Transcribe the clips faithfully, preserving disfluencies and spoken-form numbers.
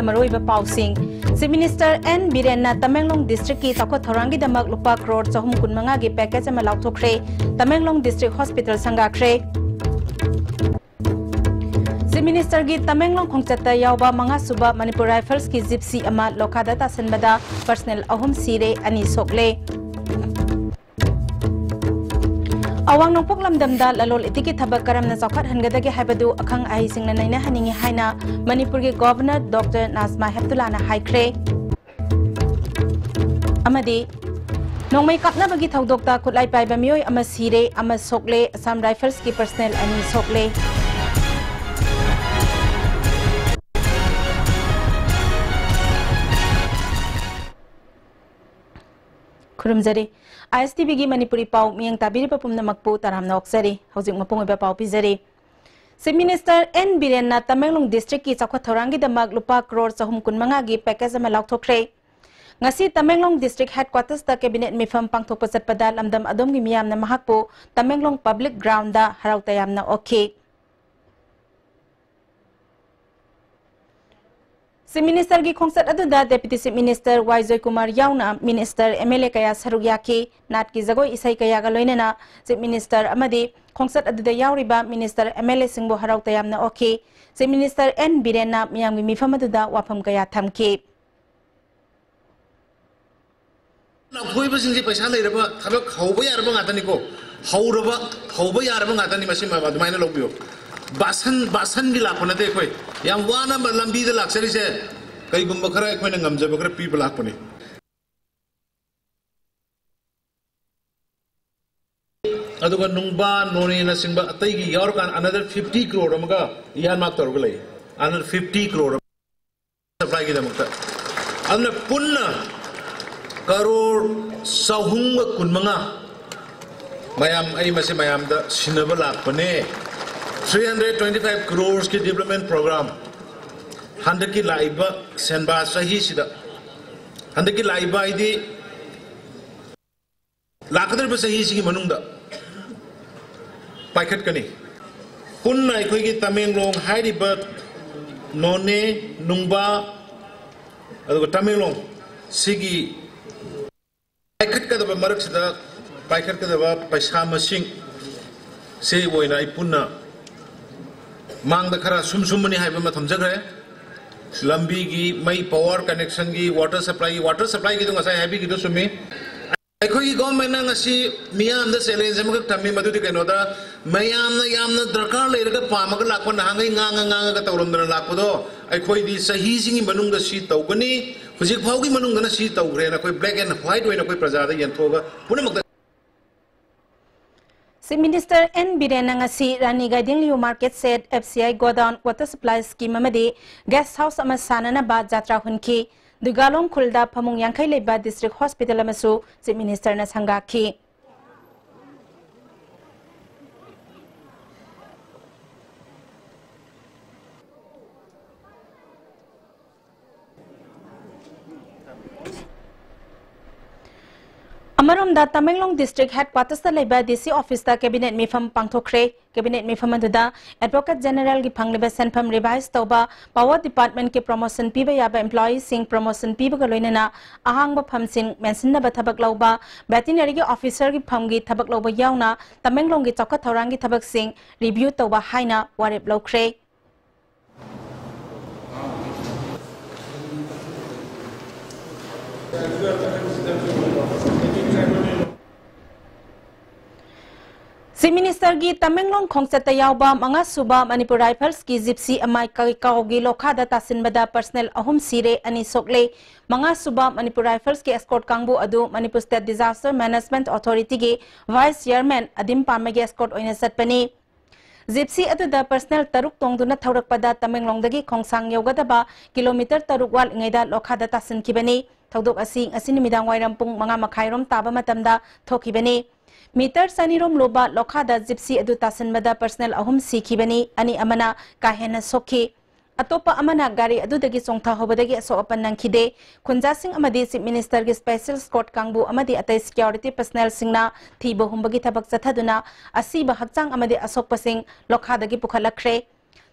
ꯃꯔꯨꯑꯣꯏꯕ ꯄꯥꯎꯁꯤꯡ꯫ Chief Minister N ꯕꯤꯔꯦꯟꯅ Tamenglong districtꯀꯤ ꯆꯥꯎꯈꯠ ꯊꯧꯔꯥꯡꯒꯤꯗꯃꯛ ꯂꯨꯄꯥ ꯀ꯭ꯔꯣꯔ ꯆꯍꯨꯝ ꯀꯨꯟꯃꯉꯥꯒꯤ package ꯑꯃ ꯂꯥꯎꯊꯣꯛꯈ꯭ꯔꯦ꯫ Tamenglong district hospital ꯁꯪꯒꯥꯈ꯭ꯔꯦ꯫ Chief Ministerꯒꯤ Tamenglong ꯈꯣꯡꯆꯠꯇ ꯌꯥꯎꯕ ꯃꯉꯥꯁꯨꯕ Manipur Riflesꯀꯤ Gypsy ꯑꯃ ꯂꯣꯈꯥꯗ ꯇꯥꯁꯟꯕꯗ personnel ꯑꯍꯨꯝ ꯁꯤꯔꯦ, ꯑꯅꯤ ꯁꯣꯛꯂꯦ꯫ ꯑꯋꯥꯡ ꯅꯣꯡꯄꯣꯛ ꯂꯝꯗꯝꯗ ꯂꯂꯣꯟ ꯏꯇꯤꯛꯀꯤ ꯊꯕꯛ ꯀꯔꯝꯅ ꯆꯥꯎꯈꯠꯍꯟꯒꯗꯒꯦ ꯍꯥꯏꯕꯗꯨ ꯑꯈꯪ ꯑꯍꯩꯁꯤꯡꯅ ꯅꯩꯅꯍꯟꯅꯤꯡꯏ ꯍꯥꯏꯅ ꯃꯅꯤꯄꯨꯔꯒꯤ Governor Doctor ꯅꯥꯖꯃꯥ ꯍꯦꯞꯇꯨꯂꯥꯅ ꯍꯥꯏꯈ꯭ꯔꯦ꯫ ꯑꯃꯗꯤ ꯅꯣꯡꯃꯩ ꯀꯥꯞꯅꯕꯒꯤ ꯊꯧꯗꯣꯛꯇ ꯈꯨꯠꯂꯥꯏ ꯄꯥꯏꯕ ꯃꯤꯑꯣꯏ ꯑꯃ ꯁꯤꯔꯦ, ꯑꯃ ꯁꯣꯛꯂꯦ, Assam Riflesꯀꯤ personnel ꯑꯅꯤ ꯁꯣꯛꯂꯦ꯫ ꯈꯨꯔꯨꯝꯖꯔꯤ꯫ ISTVꯒꯤ ꯃꯅꯤꯄꯨꯔꯤ ꯄꯥꯎ ꯃꯤꯠꯌꯦꯡ ꯇꯥꯕꯤꯔꯤꯕ ꯄꯨꯝꯅꯃꯛꯄꯨ ꯇꯔꯥꯝꯅ ꯑꯣꯛꯆꯔꯤ꯫ ꯍꯧꯖꯤꯛ ꯃꯄꯨꯡ ꯑꯣꯏꯕ ꯄꯥꯎ ꯄꯤꯖꯔꯤ꯫ Chief Minister N ꯕꯤꯔꯦꯟꯅ ꯇꯃꯦꯡꯂꯣꯡ districtꯀꯤ ꯆꯥꯎꯈꯠ ꯊꯧꯔꯥꯡꯒꯤꯗꯃꯛ ꯂꯨꯄꯥ ꯀ꯭ꯔꯣꯔ ꯆꯍꯨꯝ ꯀꯨꯟꯃꯉꯥꯒꯤ package ꯑꯃ ꯂꯥꯎꯊꯣꯛꯈ꯭ꯔꯦ꯫ ꯉꯁꯤ ꯇꯃꯦꯡꯂꯣꯡ district headquartersꯇ cabinet ꯃꯤꯐꯝ ꯄꯥꯡꯊꯣꯛꯄ ꯆꯠꯄꯗ ꯂꯝꯗꯝ ꯑꯗꯣꯝꯒꯤ ꯃꯤꯌꯥꯝꯅ ꯃꯍꯥꯛꯄꯨ ꯇꯃꯦꯡꯂꯣꯡ public groundꯗ ꯍꯔꯥꯎ ꯇꯌꯥꯝꯅ ꯑꯣꯛꯈꯤ꯫ Chief Ministerꯒꯤ ꯈꯣꯡꯆꯠ ꯑꯗꯨꯗ Deputy Chief Minister ꯋꯥꯏ ꯖꯣꯏꯀꯨꯃꯥꯔ ꯌꯥꯎꯅ minister, MLA ꯀꯌꯥ ꯁꯔꯨꯛ ꯌꯥꯈꯤ꯫ ꯅꯥꯠꯀꯤ ꯖꯒꯣꯏ ꯏꯁꯩ ꯀꯌꯥꯒ ꯂꯣꯏꯅꯅ Chief Minister ꯑꯃꯗꯤ ꯈꯣꯡꯆꯠ ꯑꯗꯨꯗ ꯌꯥꯎꯔꯤꯕ minister, MLAꯁꯤꯡꯕꯨ ꯍꯔꯥꯎ ꯇꯌꯥꯝꯅ ꯑꯣꯛꯈꯤ꯫ Chief Minister N ꯕꯤꯔꯦꯟꯅ ꯃꯤꯌꯥꯝꯒꯤ ꯃꯤꯐꯝ ꯑꯗꯨꯗ ꯋꯥꯐꯝ ꯀꯌꯥ ꯊꯝꯈꯤ꯫ ꯂꯧꯊꯣꯛꯏꯕꯁꯤꯡꯁꯤ ꯄꯩꯁꯥ ꯂꯩꯔꯕ, ꯊꯕꯛ ꯍꯧꯕ ꯌꯥꯔꯕ ꯉꯥꯛꯇꯅꯤꯀꯣ꯫ ꯍꯧꯔꯕ, ꯍꯧꯕ ꯌꯥꯔꯕ ꯉꯥꯛꯇꯅꯤ꯫ ꯃꯁꯤ ꯑꯗꯨꯃꯥꯏꯅ ꯂꯧꯕꯤꯌꯨ꯫ ꯕꯥꯁꯟ, ꯕꯥꯁꯟꯒꯤ ꯂꯥꯛꯄ ꯅꯠꯇꯦ ꯑꯩꯈꯣꯏ꯫ ꯌꯥꯝ ꯋꯥꯅ ꯂꯝꯕꯤꯗ ꯂꯥꯛꯆꯔꯤꯁꯦ꯫ ꯀꯩꯒꯨꯝꯕ ꯈꯔ ꯑꯩꯈꯣꯏꯅ ꯉꯝꯖꯕ ꯈꯔ ꯄꯤꯕ ꯂꯥꯛꯄꯅꯤ꯫ ꯑꯗꯨꯒ ꯅꯨꯡꯕꯥ, ꯅꯣꯅꯦꯅꯆꯤꯡꯕ ꯑꯇꯩꯒꯤ ꯌꯥꯎꯔꯀꯥꯟꯗ another fifty crore ꯑꯃꯒ earmark ꯇꯧꯔꯒ ꯂꯩ꯫ Another fifty crore ꯑꯃ supplyꯒꯤꯗꯃꯛꯇ꯫ ꯑꯗꯨꯅ ꯄꯨꯟꯅ ꯀꯔꯣꯔ ꯆꯍꯨꯝꯒ ꯀꯨꯟꯃꯉꯥ꯫ ꯃꯌꯥꯝ, ꯑꯩ ꯃꯁꯤ ꯃꯌꯥꯝꯗ ꯁꯤꯟꯅꯕ ꯂꯥꯛꯄꯅꯦ꯫ Three hundred twenty five crores ꯀꯤ development program ꯍꯟꯗꯛꯀꯤ ꯂꯥꯛꯏꯕ ꯁꯦꯟꯕꯥ ꯆꯍꯤꯁꯤꯗ, ꯍꯟꯗꯛꯀꯤ ꯂꯥꯛꯏꯕ ꯍꯥꯏꯗꯤ ꯂꯥꯛꯀꯗꯧꯔꯤꯕ ꯆꯍꯤꯁꯤꯒꯤ ꯃꯅꯨꯡꯗ ꯄꯥꯏꯈꯠꯀꯅꯤ꯫ ꯄꯨꯟꯅ ꯑꯩꯈꯣꯏꯒꯤ ꯇꯃꯦꯡꯂꯣꯡ ꯍꯥꯏꯔꯤꯕ ꯅꯣꯅꯦ, ꯅꯨꯡꯕꯥ, ꯑꯗꯨꯒ ꯇꯃꯦꯡꯂꯣꯡ ꯁꯤꯒꯤ ꯄꯥꯏꯈꯠꯀꯗꯕ ꯃꯔꯛꯁꯤꯗ ꯄꯥꯏꯈꯠꯀꯗꯕ ꯄꯩꯁꯥ ꯃꯁꯤꯡ ꯁꯤ ꯑꯣꯏꯅ ꯑꯩ ꯄꯨꯟꯅ ꯃꯥꯡꯗ ꯈꯔ ꯁꯨꯝ ꯁꯨꯝꯕꯅꯤ ꯍꯥꯏꯕ ꯑꯃ ꯊꯝꯖꯈ꯭ꯔꯦ꯫ ꯂꯝꯕꯤꯒꯤ, ꯃꯩ, ꯄꯥꯋꯔ ꯀꯅꯦꯛꯁꯟꯒꯤ, ꯋꯥꯇꯔ ꯁꯄ꯭ꯂꯥꯏꯒꯤ, ꯋꯥꯇꯔ ꯁꯄ꯭ꯂꯥꯏꯒꯤꯗꯣ ꯉꯁꯥꯏ ꯍꯥꯏꯕꯤꯈꯤꯗꯣ ꯆꯨꯝꯃꯤ꯫ ꯑꯩꯈꯣꯏꯒꯤ ꯒꯣꯚꯔꯟꯃꯦꯟꯠꯅ ꯉꯁꯤ ꯃꯤꯌꯥꯝꯗ ꯆꯦꯂꯦꯟꯖ ꯑꯃꯈꯛ ꯊꯝꯃꯤ, ꯃꯗꯨꯗꯤ ꯀꯩꯅꯣꯗ, ꯃꯌꯥꯝꯅ ꯌꯥꯝꯅ ꯗꯔꯀꯥꯔ ꯂꯩꯔꯒ ꯄꯥꯝꯃꯒ ꯂꯥꯛꯄ, ꯅꯍꯥꯟꯈꯩ ꯉꯥꯡꯉ ꯉꯥꯡꯉꯒ ꯇꯧꯔꯝꯗꯅ ꯂꯥꯛꯄꯗꯣ, ꯑꯩꯈꯣꯏꯗꯤ ꯆꯍꯤꯁꯤꯒꯤ ꯃꯅꯨꯡꯗ ꯁꯤ ꯇꯧꯒꯅꯤ, ꯍꯧꯖꯤꯛ ꯐꯥꯎꯒꯤ ꯃꯅꯨꯡꯗꯅ ꯁꯤ ꯇꯧꯈ꯭ꯔꯦꯅ ꯑꯩꯈꯣꯏ black and white ꯑꯣꯏꯅ ꯑꯩꯈꯣꯏ ꯄ꯭ꯔꯖꯥꯗ ꯌꯦꯟꯊꯣꯛꯑꯒ ꯄꯨꯝꯅꯃꯛꯇ Chief Minister N ꯕꯤꯔꯦꯟꯅ ꯉꯁꯤ ꯔꯥꯅꯤ ꯒꯥꯏꯗꯤꯡꯂꯤꯌꯨ market shed, F C I godown, water supply scheme ꯑꯃꯗꯤ guest house ꯑꯃ ꯁꯥꯅꯅꯕ ꯖꯥꯇ꯭ꯔꯥ ꯍꯨꯟꯈꯤ꯫ ꯗꯨꯒꯥꯂꯣꯡ ꯈꯨꯜꯗ ꯐꯃꯨꯡ ꯌꯥꯡꯈꯩ ꯂꯩꯕ district hospital ꯑꯃꯁꯨ Chief Minister ꯅ ꯁꯪꯒꯥꯈꯤ꯫ ꯑꯃꯔꯣꯝꯗ ꯇꯃꯦꯡꯂꯣꯡ district headquarters ꯇ ꯂꯩꯕ D C office ꯇ cabinet ꯃꯤꯐꯝ ꯄꯥꯡꯊꯣꯛꯈ꯭ꯔꯦ꯫ Cabinet ꯃꯤꯐꯝ ꯑꯗꯨꯗ Advocate General ꯒꯤ ꯐꯪꯂꯤꯕ ꯁꯦꯟꯐꯝ revise ꯇꯧꯕ, power department ꯀꯤ promotion ꯄꯤꯕ ꯌꯥꯕ employee ꯁꯤꯡ promotion ꯄꯤꯕꯒ ꯂꯣꯏꯅꯅ ꯑꯍꯥꯡꯕ ꯐꯝꯁꯤꯡ ꯃꯦꯟꯁꯤꯟꯅꯕ ꯊꯕꯛ ꯂꯧꯕ, veterinary ꯒꯤ officer ꯒꯤ ꯐꯝꯒꯤ ꯊꯕꯛ ꯂꯧꯕ ꯌꯥꯎꯅ ꯇꯃꯦꯡꯂꯣꯡꯒꯤ ꯆꯥꯎꯈꯠ ꯊꯧꯔꯥꯡꯒꯤ ꯊꯕꯛꯁꯤꯡ review ꯇꯧꯕ ꯍꯥꯏꯅ ꯋꯥꯔꯦꯞ ꯂꯧꯈ꯭ꯔꯦ꯫ Chief Minister ꯒꯤ ꯇꯃꯦꯡꯂꯣꯡ ꯈꯣꯡꯆꯠꯇ ꯌꯥꯎꯕ ꯃꯉꯥ ꯁꯨꯕ Manipur Rifles ꯀꯤ Gypsy ꯑꯃꯥꯏ ꯀꯩꯀꯥꯎꯒꯤ ꯂꯣꯈꯥꯗ ꯇꯥꯁꯤꯟꯕꯗ personnel ꯑꯍꯨꯝ ꯁꯤꯔꯦ, ꯑꯅꯤ ꯁꯣꯛꯂꯦ꯫ ꯃꯉꯥ ꯁꯨꯕ Manipur Rifles ꯀꯤ escort ꯀꯥꯡꯕꯨ ꯑꯗꯨ Manipur State Disaster Management Authority ꯒꯤ Vice Chairman ꯑꯗꯤꯝ ꯄꯥꯃꯩꯒꯤ escort ꯑꯣꯏꯅ ꯆꯠꯄꯅꯤ꯫ Gypsy ꯑꯗꯨꯗ personnel ꯇꯔꯨꯛ ꯇꯣꯡꯗꯨꯅ ꯊꯧꯔꯛꯄꯗ ꯇꯃꯦꯡꯂꯣꯡꯗꯒꯤ ꯈꯣꯡꯁꯥꯡ ꯌꯧꯒꯗꯕ kilometre ꯇꯔꯨꯛ ꯋꯥꯠꯂꯤꯉꯩꯗ ꯂꯣꯈꯥꯗ ꯇꯥꯁꯤꯟꯈꯤꯕꯅꯤ꯫ ꯊꯧꯗꯣꯛ ꯑꯁꯤ ꯉꯁꯤ ꯅꯨꯃꯤꯗꯥꯡ ꯋꯥꯏꯔꯝ ꯄꯨꯡ ꯃꯉꯥ ꯃꯈꯥꯏꯔꯣꯝ ꯇꯥꯕ ꯃꯇꯝꯗ ꯊꯣꯛꯈꯤꯕꯅꯤ꯫ Metre ꯆꯅꯤꯔꯣꯝ ꯂꯨꯕ ꯂꯣꯈꯥꯗ Gypsy ꯑꯗꯨ ꯇꯥꯁꯤꯟꯕꯗ personnel ꯑꯍꯨꯝ ꯁꯤꯈꯤꯕꯅꯤ, ꯑꯅꯤ ꯑꯃꯅ ꯀꯥ ꯍꯦꯟꯅ ꯁꯣꯛꯈꯤ꯫ ꯑꯇꯣꯞꯄ ꯑꯃꯅ ꯒꯥꯔꯤ ꯑꯗꯨꯗꯒꯤ ꯆꯣꯡꯊꯍꯧꯕꯗꯒꯤ ꯑꯁꯣꯛ ꯑꯄꯟ ꯅꯪꯈꯤꯗꯦ꯫ ꯈꯨꯟꯖꯥꯁꯤꯡ ꯑꯃꯗꯤ Chief Minister ꯒꯤ special escort ꯀꯥꯡꯕꯨ ꯑꯃꯗꯤ ꯑꯇꯩ security personnel ꯁꯤꯡꯅ ꯊꯤꯕ ꯍꯨꯝꯕꯒꯤ ꯊꯕꯛ ꯆꯠꯊꯗꯨꯅ ꯑꯁꯤꯕ ꯍꯛꯆꯥꯡ ꯑꯃꯗꯤ ꯑꯁꯣꯛꯄꯁꯤꯡ ꯂꯣꯈꯥꯗꯒꯤ ꯄꯨꯈꯠꯂꯛꯈ꯭ꯔꯦ꯫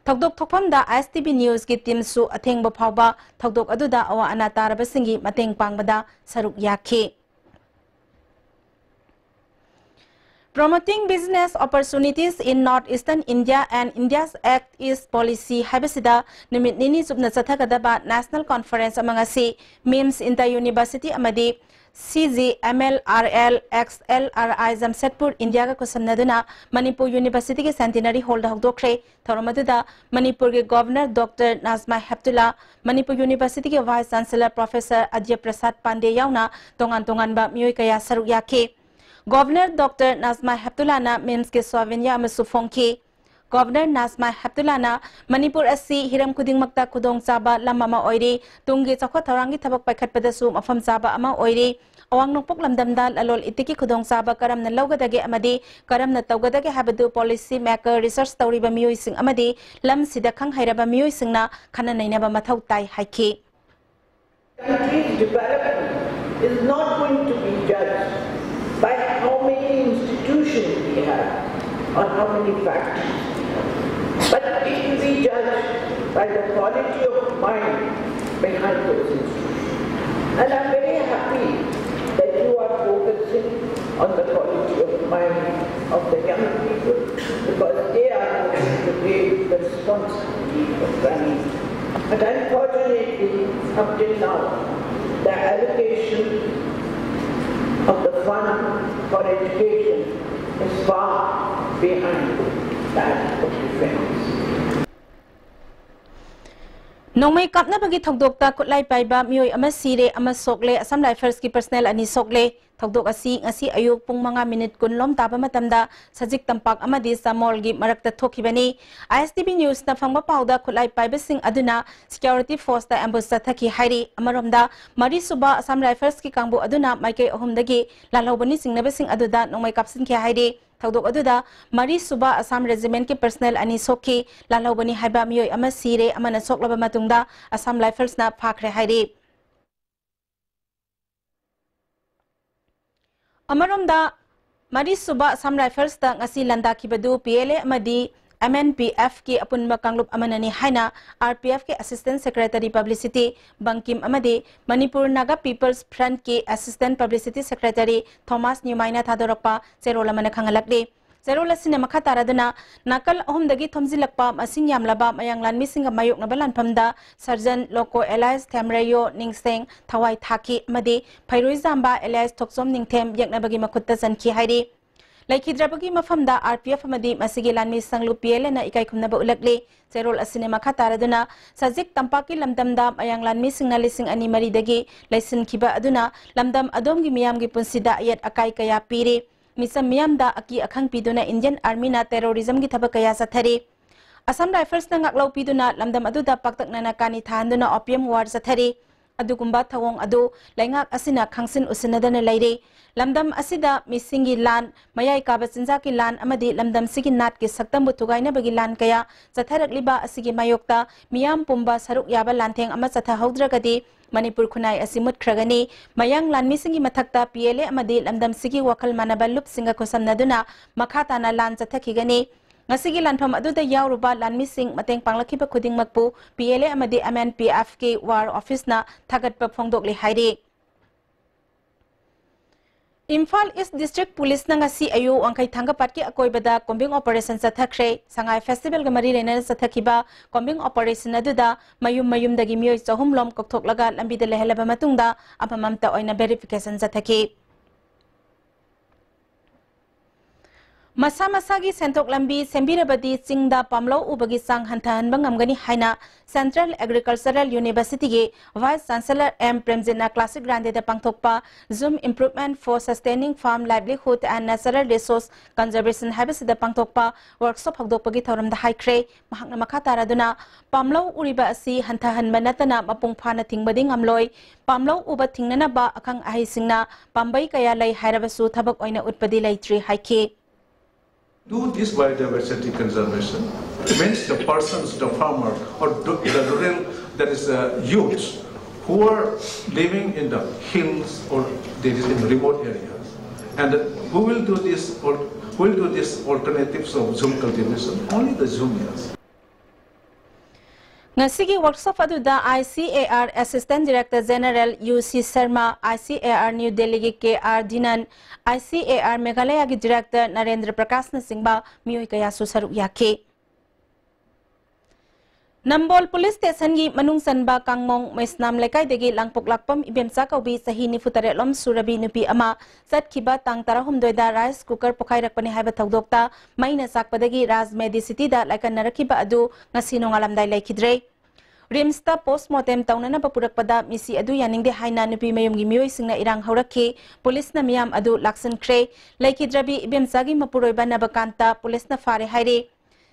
ꯊꯧꯗꯣꯛ ꯊꯣꯛꯐꯝꯗ ꯑꯥꯏ ꯑꯦꯁ ꯇꯤ ꯚꯤ ꯅ꯭ꯌꯨꯁꯀꯤ ꯇꯤꯝꯁꯨ ꯑꯊꯦꯡꯕ ꯐꯥꯎꯕ ꯊꯧꯗꯣꯛ ꯑꯗꯨꯗ ꯑꯋꯥ ꯑꯅꯥ ꯇꯥꯔꯕꯁꯤꯡꯒꯤ ꯃꯇꯦꯡ ꯄꯥꯡꯕꯗ ꯁꯔꯨꯛ ꯌꯥꯈꯤ꯫ Promoting Business Opportunities in North Eastern India and India's Act East Policy ꯍꯥꯏꯕꯁꯤꯗ ꯅꯨꯃꯤꯠ ꯅꯤꯅꯤ ꯆꯨꯞꯅ ꯆꯠꯊꯒꯗꯕ ꯅꯦꯁꯅꯦꯜ ꯀꯣꯟꯐꯔꯦꯟꯁ ꯑꯃ ꯉꯁꯤ ꯃꯤꯝꯁ ꯏꯟꯇꯔ ꯌꯨꯅꯤꯚꯔꯁꯤꯇꯤ ꯑꯃꯗꯤ C G M L R L X L R I Jamshedpur ꯏꯟꯗꯤꯌꯥꯒ ꯈꯨꯠꯁꯝꯅꯗꯨꯅ ꯃꯅꯤꯄꯨꯔ ꯌꯨꯅꯤꯚꯔꯁꯤꯇꯤꯒꯤ ꯁꯦꯟꯇꯤꯅꯔꯤ ꯍꯣꯜꯗ ꯍꯧꯗꯣꯛꯈ꯭ꯔꯦ꯫ ꯊꯧꯔꯝ ꯑꯗꯨꯗ ꯃꯅꯤꯄꯨꯔꯒꯤ ꯒꯣꯚꯔꯅꯔ ꯗꯣꯛꯇꯔ ꯅꯥꯖꯃꯥ ꯍꯦꯞꯇꯨꯂꯥ, ꯃꯅꯤꯄꯨꯔ ꯌꯨꯅꯤꯚꯔꯁꯤꯇꯤꯒꯤ vice chancellor professor Adya Prasad Pande ꯌꯥꯎꯅ ꯇꯣꯉꯥꯟ ꯇꯣꯉꯥꯟꯕ ꯃꯤꯑꯣꯏ ꯀꯌꯥ ꯁꯔꯨꯛ ꯌꯥꯈꯤ꯫ ꯒꯣꯚꯔꯅꯔ ꯗꯣꯛꯇꯔ ꯅꯥꯖꯃꯥ ꯍꯦꯞꯇꯨꯂꯥꯅ ꯃꯤꯝꯁꯀꯤ ꯁꯣꯚꯦꯅꯤꯌꯔ ꯑꯃꯁꯨ ꯐꯣꯡꯈꯤ꯫ ꯒꯣꯚꯔꯅꯔ ꯅꯥꯖꯃꯥ ꯍꯦꯞꯇꯨꯂꯥꯅ ꯃꯅꯤꯄꯨꯔ ꯑꯁꯤ ꯍꯤꯔꯝ ꯈꯨꯗꯤꯡꯃꯛꯇ ꯈꯨꯗꯣꯡꯆꯥꯕ ꯂꯝ ꯑꯃ ꯑꯣꯏꯔꯤ, ꯇꯨꯡꯒꯤ ꯆꯥꯎꯈꯠ ꯊꯧꯔꯥꯡꯒꯤ ꯊꯕꯛ ꯄꯥꯏꯈꯠꯄꯗꯁꯨ ꯃꯐꯝ ꯆꯥꯕ ꯑꯃ ꯑꯣꯏꯔꯤ꯫ ꯑꯋꯥꯡ ꯅꯣꯡꯄꯣꯛ ꯂꯝꯗꯝꯗ ꯂꯂꯣꯟ ꯏꯇꯤꯛꯀꯤ ꯈꯨꯗꯣꯡꯆꯥꯕ ꯀꯔꯝꯅ ꯂꯧꯒꯗꯒꯦ ꯑꯃꯗꯤ ꯀꯔꯝꯅ ꯇꯧꯒꯗꯒꯦ ꯍꯥꯏꯕꯗꯨ ꯄꯣꯂꯤꯁꯤ ꯃꯦꯀꯔ, ꯔꯤꯁꯔꯆ ꯇꯧꯔꯤꯕ ꯃꯤꯑꯣꯏꯁꯤꯡ ꯑꯃꯗꯤ ꯂꯝꯁꯤꯗ ꯈꯪ ꯍꯩꯔꯕ ꯃꯤꯑꯣꯏꯁꯤꯡꯅ ꯈꯟꯅ ꯅꯩꯅꯕ ꯃꯊꯧ ꯇꯥꯏ ꯍꯥꯏꯈꯤ꯫ Country's development is not going to be judged by how many institutions we have or how many factories we have, but it will be judged by the quality of mind behind those institutions. And I'm very happy that you are focusing on the quality of mind of the young people, because they are going to be the responsibility of running. But unfortunately, up till now, the allocation of the fund for education is far behind that of defense. ꯅꯣꯡꯃꯩ ꯀꯥꯞꯅꯕꯒꯤ ꯊꯧꯗꯣꯛꯇ ꯈꯨꯠꯂꯥꯏ ꯄꯥꯏꯕ ꯃꯤꯑꯣꯏ ꯑꯃ ꯁꯤꯔꯦ, ꯑꯃ ꯁꯣꯛꯂꯦ꯫ Assam ꯔꯥꯏꯐꯜꯁꯀꯤ personal ꯑꯅꯤ ꯁꯣꯛꯂꯦ꯫ ꯊꯧꯗꯣꯛ ꯑꯁꯤ ꯉꯁꯤ ꯑꯌꯨꯛ ꯄꯨꯡ ꯃꯉꯥ ꯃꯤꯅꯤꯠ ꯀꯨꯟ ꯂꯣꯝ ꯇꯥꯕ ꯃꯇꯝꯗ ꯁꯖꯤꯛ ꯇꯝꯄꯥꯛ ꯑꯃꯗꯤ ꯆꯃꯣꯜꯒꯤ ꯃꯔꯛꯇ ꯊꯣꯛꯈꯤꯕꯅꯤ꯫ ꯑꯥꯏ ꯑꯦꯁ ꯇꯤ ꯚꯤ ꯅ꯭ꯌꯨꯁꯅ ꯐꯪꯕ ꯄꯥꯎꯗ ꯈꯨꯠꯂꯥꯏ ꯄꯥꯏꯕꯁꯤꯡ ꯑꯗꯨꯅ ꯁꯤꯀ꯭ꯌꯨꯔꯤꯇꯤ ꯐꯣꯔꯁꯇ ꯑꯦꯝꯕꯨꯁ ꯆꯠꯊꯈꯤ ꯍꯥꯏꯔꯤ꯫ ꯑꯃꯔꯣꯝꯗ, ꯃꯔꯤꯁꯨꯕ ꯑꯁꯥꯝ ꯔꯥꯏꯐꯜꯁꯀꯤ ꯀꯥꯡꯕꯨ ꯑꯗꯨꯅ ꯃꯥꯏꯀꯩ ꯑꯍꯨꯝꯗꯒꯤ ꯂꯥꯜꯍꯧꯕꯅꯤ ꯆꯤꯡꯅꯕꯁꯤꯡ ꯑꯗꯨꯗ ꯅꯣꯡꯃꯩ ꯀꯥꯞꯁꯤꯟꯈꯤ ꯍꯥꯏꯔꯤ꯫ ꯊꯧꯗꯣꯛ ꯑꯗꯨꯗ ꯃꯔꯤꯁꯨꯕ ꯑꯁꯥꯝ ꯔꯦꯖꯤꯃꯦꯟꯠꯀꯤ ꯄꯔꯁꯅꯦꯜ ꯑꯅꯤ ꯁꯣꯛꯈꯤ꯫ ꯂꯥꯜꯍꯧꯕꯅꯤ ꯍꯥꯏꯕ ꯃꯤꯑꯣꯏ ꯑꯃ ꯁꯤꯔꯦ, ꯑꯃꯅ ꯁꯣꯛꯂꯕ ꯃꯇꯨꯡꯗ ꯑꯁꯥꯝ ꯔꯥꯏꯐꯜꯁꯅ ꯐꯥꯈ꯭ꯔꯦ ꯍꯥꯏꯔꯤ꯫ ꯑꯃꯔꯣꯝꯗ, ꯃꯔꯤꯁꯨꯕ ꯑꯁꯥꯝ ꯔꯥꯏꯐꯜꯁꯇ ꯉꯁꯤ ꯂꯥꯟꯗꯥꯈꯤꯕꯗꯨ ꯄꯤ ꯑꯦꯜ ꯑꯦ ꯑꯃꯗꯤ ꯑꯦꯝ ꯑꯦꯟ ꯄꯤ ꯑꯦꯐꯀꯤ ꯑꯄꯨꯟꯕ ꯀꯥꯡꯂꯨꯞ ꯑꯃꯅꯅꯤ ꯍꯥꯏꯅ ꯑꯥꯔ ꯄꯤ ꯑꯦꯐꯀꯤ Assistant Secretary Publicity ꯕꯪꯀꯤꯝ ꯑꯃꯗꯤ ꯃꯅꯤꯄꯨꯔ ꯅꯥꯒꯥ People's Frontꯀꯤ Assistant Publicity Secretary ꯊꯣꯃꯥꯁ ꯅ꯭ꯌꯨꯃꯥꯏꯅ ꯊꯥꯗꯣꯔꯛꯄ ꯆꯦꯔꯣꯜ ꯑꯃꯅ ꯈꯪꯍꯜꯂꯛꯂꯤ꯫ ꯆꯦꯔꯣꯜ ꯑꯁꯤꯅ ꯃꯈꯥ ꯇꯥꯔꯗꯨꯅ, ꯅꯥꯀꯜ ꯑꯍꯨꯝꯗꯒꯤ ꯊꯣꯝꯖꯤꯜꯂꯛꯄ ꯃꯁꯤꯡ ꯌꯥꯝꯂꯕ ꯃꯌꯥꯡ ꯂꯥꯟꯃꯤꯁꯤꯡꯒ ꯃꯥꯌꯣꯛꯅꯕ ꯂꯥꯟꯐꯝꯗ ꯁꯔꯖꯟ ꯂꯣꯀꯣ alias ꯊꯦꯝꯔꯩꯌꯣ ꯅꯤꯡꯁꯦꯡ ꯊꯋꯥꯏ ꯊꯥꯈꯤ ꯑꯃꯗꯤ ꯐꯩꯔꯣꯏꯖꯥꯝꯕ alias ꯊꯣꯛꯆꯣꯝ ꯅꯤꯡꯊꯦꯝ ꯌꯦꯛꯅꯕꯒꯤ ꯃꯈꯨꯠꯇ ꯆꯟꯈꯤ ꯍꯥꯏꯔꯤ꯫ ꯂꯩꯈꯤꯗ꯭ꯔꯕꯒꯤ ꯃꯐꯝꯗ ꯑꯥꯔ ꯄꯤ ꯑꯦꯐ ꯑꯃꯗꯤ ꯃꯁꯤꯒꯤ ꯂꯥꯟꯃꯤ ꯁꯪꯂꯨꯞ ꯄꯤ ꯑꯦꯜ ꯑꯦꯅ ꯏꯀꯥꯏ ꯈꯨꯝꯅꯕ ꯎꯠꯂꯛꯂꯤ꯫ ꯆꯦꯔꯣꯜ ꯑꯁꯤꯅ ꯃꯈꯥ ꯇꯥꯔꯗꯨꯅ, ꯁꯖꯤꯛ ꯇꯝꯄꯥꯛꯀꯤ ꯂꯝꯗꯝꯗ ꯃꯌꯥꯡ ꯂꯥꯟꯃꯤꯁꯤꯡꯅ ꯂꯤꯁꯤꯡ ꯑꯅꯤ ꯃꯔꯤꯗꯒꯤ ꯂꯩꯁꯤꯟꯈꯤꯕ ꯑꯗꯨꯅ ꯂꯝꯗꯝ ꯑꯗꯣꯝꯒꯤ ꯃꯤꯌꯥꯝꯒꯤ ꯄꯨꯟꯁꯤꯗ ꯑꯌꯦꯠ ꯑꯀꯥꯏ ꯀꯌꯥ ꯄꯤꯔꯤ꯫ ꯃꯤꯆꯝ ꯃꯤꯌꯥꯝꯗ ꯑꯀꯤ ꯑꯈꯪ ꯄꯤꯗꯨꯅ Indian Armyꯅ terrorismꯒꯤ ꯊꯕꯛ ꯀꯌꯥ ꯆꯠꯊꯔꯤ꯫ ꯑꯁꯥꯝ Riflesꯅ ꯉꯥꯛꯂꯧ ꯄꯤꯗꯨꯅ ꯂꯝꯗꯝ ꯑꯗꯨꯗ ꯄꯥꯛꯇꯛꯅꯅ ꯀꯥꯅꯤ ꯊꯥꯍꯟꯗꯨꯅ opium war ꯆꯠꯊꯔꯤ꯫ ꯑꯗꯨꯒꯨꯝꯕ ꯊꯧꯑꯣꯡ ꯑꯗꯨ ꯂꯩꯉꯥꯛ ꯑꯁꯤꯅ ꯈꯪꯁꯤꯟ ꯎꯁꯤꯟꯅꯗꯅ ꯂꯩꯔꯤ꯫ ꯂꯝꯗꯝ ꯑꯁꯤꯗ ꯃꯤꯁꯤꯡꯒꯤ ꯂꯥꯟ, ꯃꯌꯥꯏ ꯀꯥꯕ ꯆꯤꯟꯖꯥꯛꯀꯤ ꯂꯥꯟ ꯑꯃꯗꯤ ꯂꯝꯗꯝꯁꯤꯒꯤ ꯅꯥꯠꯀꯤ ꯁꯛꯇꯝꯕꯨ ꯊꯨꯒꯥꯏꯅꯕꯒꯤ ꯂꯥꯟ ꯀꯌꯥ ꯆꯠꯊꯔꯛꯂꯤꯕ ꯑꯁꯤꯒꯤ ꯃꯥꯌꯣꯛꯇ ꯃꯤꯌꯥꯝ ꯄꯨꯝꯕ ꯁꯔꯨꯛ ꯌꯥꯕ ꯂꯥꯟꯊꯦꯡ ꯑꯃ ꯆꯠꯊꯍꯧꯗ꯭ꯔꯒꯗꯤ ꯃꯅꯤꯄꯨꯔ ꯈꯨꯟꯅꯥꯏ ꯑꯁꯤ ꯃꯨꯠꯈ꯭ꯔꯒꯅꯤ꯫ ꯃꯌꯥꯡ ꯂꯥꯟꯃꯤꯁꯤꯡꯒꯤ ꯃꯊꯛꯇ ꯄꯤ ꯑꯦꯜ ꯑꯦ ꯑꯃꯗꯤ ꯂꯝꯗꯝꯁꯤꯒꯤ ꯋꯥꯈꯜ ꯃꯥꯟꯅꯕ ꯂꯨꯞꯁꯤꯡꯒ ꯈꯨꯠꯁꯝꯅꯗꯨꯅ ꯃꯈꯥ ꯇꯥꯅ ꯂꯥꯟ ꯆꯠꯊꯈꯤꯒꯅꯤ꯫ ꯉꯁꯤꯒꯤ ꯂꯥꯟꯐꯝ ꯑꯗꯨꯗ ꯌꯥꯎꯔꯨꯕ ꯂꯥꯟꯃꯤꯁꯤꯡ, ꯃꯇꯦꯡ ꯄꯥꯡꯂꯛꯈꯤꯕ ꯈꯨꯗꯤꯡꯃꯛꯄꯨ ꯄꯤ ꯑꯦꯜ ꯑꯦ ꯑꯃꯗꯤ ꯑꯦꯝ ꯑꯦꯟ ꯄꯤ ꯑꯦꯐꯀꯤ war officeꯅ ꯊꯥꯒꯠꯄ ꯐꯣꯡꯗꯣꯛꯂꯤ ꯍꯥꯏꯔꯤ꯫ ꯏꯝꯐꯥꯜ East District Policeꯅ ꯉꯁꯤ ꯑꯌꯨꯛ ꯋꯥꯡꯈꯩ ꯊꯥꯡꯒꯄꯥꯠꯀꯤ ꯑꯀꯣꯏꯕꯗ combing operation ꯆꯠꯊꯈ꯭ꯔꯦ꯫ ꯁꯉꯥꯏ festivalꯒ ꯃꯔꯤ ꯂꯩꯅꯅ ꯆꯠꯊꯈꯤꯕ combing operation ꯑꯗꯨꯗ ꯃꯌꯨꯝ ꯃꯌꯨꯝꯗꯒꯤ ꯃꯤꯑꯣꯏ ꯆꯍꯨꯝ ꯂꯣꯝ ꯀꯧꯊꯣꯛꯂꯒ ꯂꯝꯕꯤꯗ ꯂꯩꯍꯜꯂꯕ ꯃꯇꯨꯡꯗ ꯑꯃꯃꯝꯇ ꯑꯣꯏꯅ verification ꯆꯠꯊꯈꯤ꯫ ꯃꯁꯥ ꯃꯁꯥꯒꯤ ꯁꯦꯟꯊꯣꯛ ꯂꯝꯕꯤ ꯁꯦꯝꯕꯤꯔꯕꯗꯤ ꯆꯤꯡꯗ ꯄꯥꯝꯂꯧ ꯎꯕꯒꯤ ꯆꯥꯡ ꯍꯟꯊꯍꯟꯕ ꯉꯝꯒꯅꯤ ꯍꯥꯏꯅ Central Agricultural Universityꯒꯤ Vice Chancellor ꯑꯦꯝ ꯄ꯭ꯔꯦꯝꯖꯤꯠꯅ Classic Grandeꯗ ꯄꯥꯡꯊꯣꯛꯄ Zoom Improvement for Sustaining Farm Livelihood and Natural Resource Conservation ꯍꯥꯏꯕꯁꯤꯗ ꯄꯥꯡꯊꯣꯛꯄ workshop ꯍꯧꯗꯣꯛꯄꯒꯤ ꯊꯧꯔꯝꯗ ꯍꯥꯏꯈ꯭ꯔꯦ꯫ ꯃꯍꯥꯛꯅ ꯃꯈꯥ ꯇꯥꯔꯗꯨꯅ, ꯄꯥꯝꯂꯧ ꯎꯔꯤꯕ ꯑꯁꯤ ꯍꯟꯊꯍꯟꯕ ꯅꯠꯇꯅ ꯃꯄꯨꯡ ꯐꯥꯅ ꯊꯤꯡꯕꯗꯤ ꯉꯝꯂꯣꯏ꯫ ꯄꯥꯝꯂꯧ ꯎꯕ ꯊꯤꯡꯅꯅꯕ ꯑꯈꯪ ꯑꯍꯩꯁꯤꯡꯅ ꯄꯥꯝꯕꯩ ꯀꯌꯥ ꯂꯩ ꯍꯥꯏꯔꯕꯁꯨ ꯊꯕꯛ ꯑꯣꯏꯅ ꯎꯠꯄꯗꯤ ꯂꯩꯇ꯭ꯔꯤ ꯍꯥꯏꯈꯤ꯫ Do this biodiversity conservation means the persons, the farmer, or the, the rural, that is, uh, youths who are living in the hills or there is in remote areas, and who will do this or We'll do this alternatives of jhum cultivation, only the jhum, yes. ꯉꯁꯤꯒꯤ workshop ꯑꯗꯨꯗ I C A R Assistant Director General U C Sharma, I C A R New Delhi ꯒꯤ K R Dinan, I C A R Meghalaya ꯒꯤ Director Narendra ꯄ꯭ꯔꯀꯥꯁꯅꯆꯤꯡꯕ ꯃꯤꯑꯣꯏ ꯀꯌꯥꯁꯨ ꯁꯔꯨꯛ ꯌꯥꯈꯤ꯫ ꯅꯝꯕꯣꯜ police ꯁ꯭ꯇꯦꯁꯟꯒꯤ ꯃꯅꯨꯡ ꯆꯟꯕ ꯀꯥꯡꯃꯣꯡ ꯃꯩꯁꯅꯥꯝ ꯂꯩꯀꯥꯏꯗꯒꯤ ꯂꯥꯡꯄꯣꯛ ꯂꯥꯛꯄꯝ ꯏꯕꯦꯝꯆꯥ ꯀꯧꯕꯤ ꯆꯍꯤ ꯅꯤꯐꯨ ꯇꯔꯦꯠꯂꯣꯝ ꯁꯨꯔꯕꯤ ꯅꯨꯄꯤ ꯑꯃ ꯆꯠꯈꯤꯕ ꯇꯥꯡ ꯇꯔꯥꯍꯨꯝꯗꯣꯏꯗ ꯔꯥꯏꯁ ꯀꯨꯀꯔ ꯄꯣꯈꯥꯏꯔꯛꯄꯅꯤ ꯍꯥꯏꯕ ꯊꯧꯗꯣꯛꯇ ꯃꯩꯅ ꯆꯥꯛꯄꯗꯒꯤ ꯔꯥꯖ ꯃꯦꯗꯤ ꯁꯤꯇꯤꯗ ꯂꯥꯏꯀꯠꯅꯔꯛꯈꯤꯕ ꯑꯗꯨ ꯉꯁꯤ ꯅꯣꯡꯉꯥꯜꯂꯝꯗꯥꯏ ꯂꯩꯈꯤꯗ꯭ꯔꯦ꯫ ꯔꯤꯝꯁꯇ ꯄꯣꯁꯃꯣꯔꯇꯦꯝ ꯇꯧꯅꯅꯕ ꯄꯨꯔꯛꯄꯗ ꯃꯤꯁꯤ ꯑꯗꯨ ꯌꯥꯅꯤꯡꯗꯦ ꯍꯥꯏꯅ ꯅꯨꯄꯤ ꯃꯌꯨꯝꯒꯤ ꯃꯤꯑꯣꯏꯁꯤꯡꯅ ꯏꯔꯥꯡ ꯍꯧꯔꯛꯈꯤ꯫ ꯄꯨꯂꯤꯁꯅ ꯃꯤꯌꯥꯝ ꯑꯗꯨ ꯂꯥꯛꯁꯤꯟꯈ꯭ꯔꯦ꯫ ꯂꯩꯈꯤꯗ꯭ꯔꯕꯤ ꯏꯕꯦꯝꯆꯥꯒꯤ ꯃꯄꯨꯔꯣꯏꯕ ꯅꯕꯀꯥꯟꯇ ꯄꯨꯂꯤꯁꯅ ꯐꯥꯔꯦ ꯍꯥꯏꯔꯦ꯫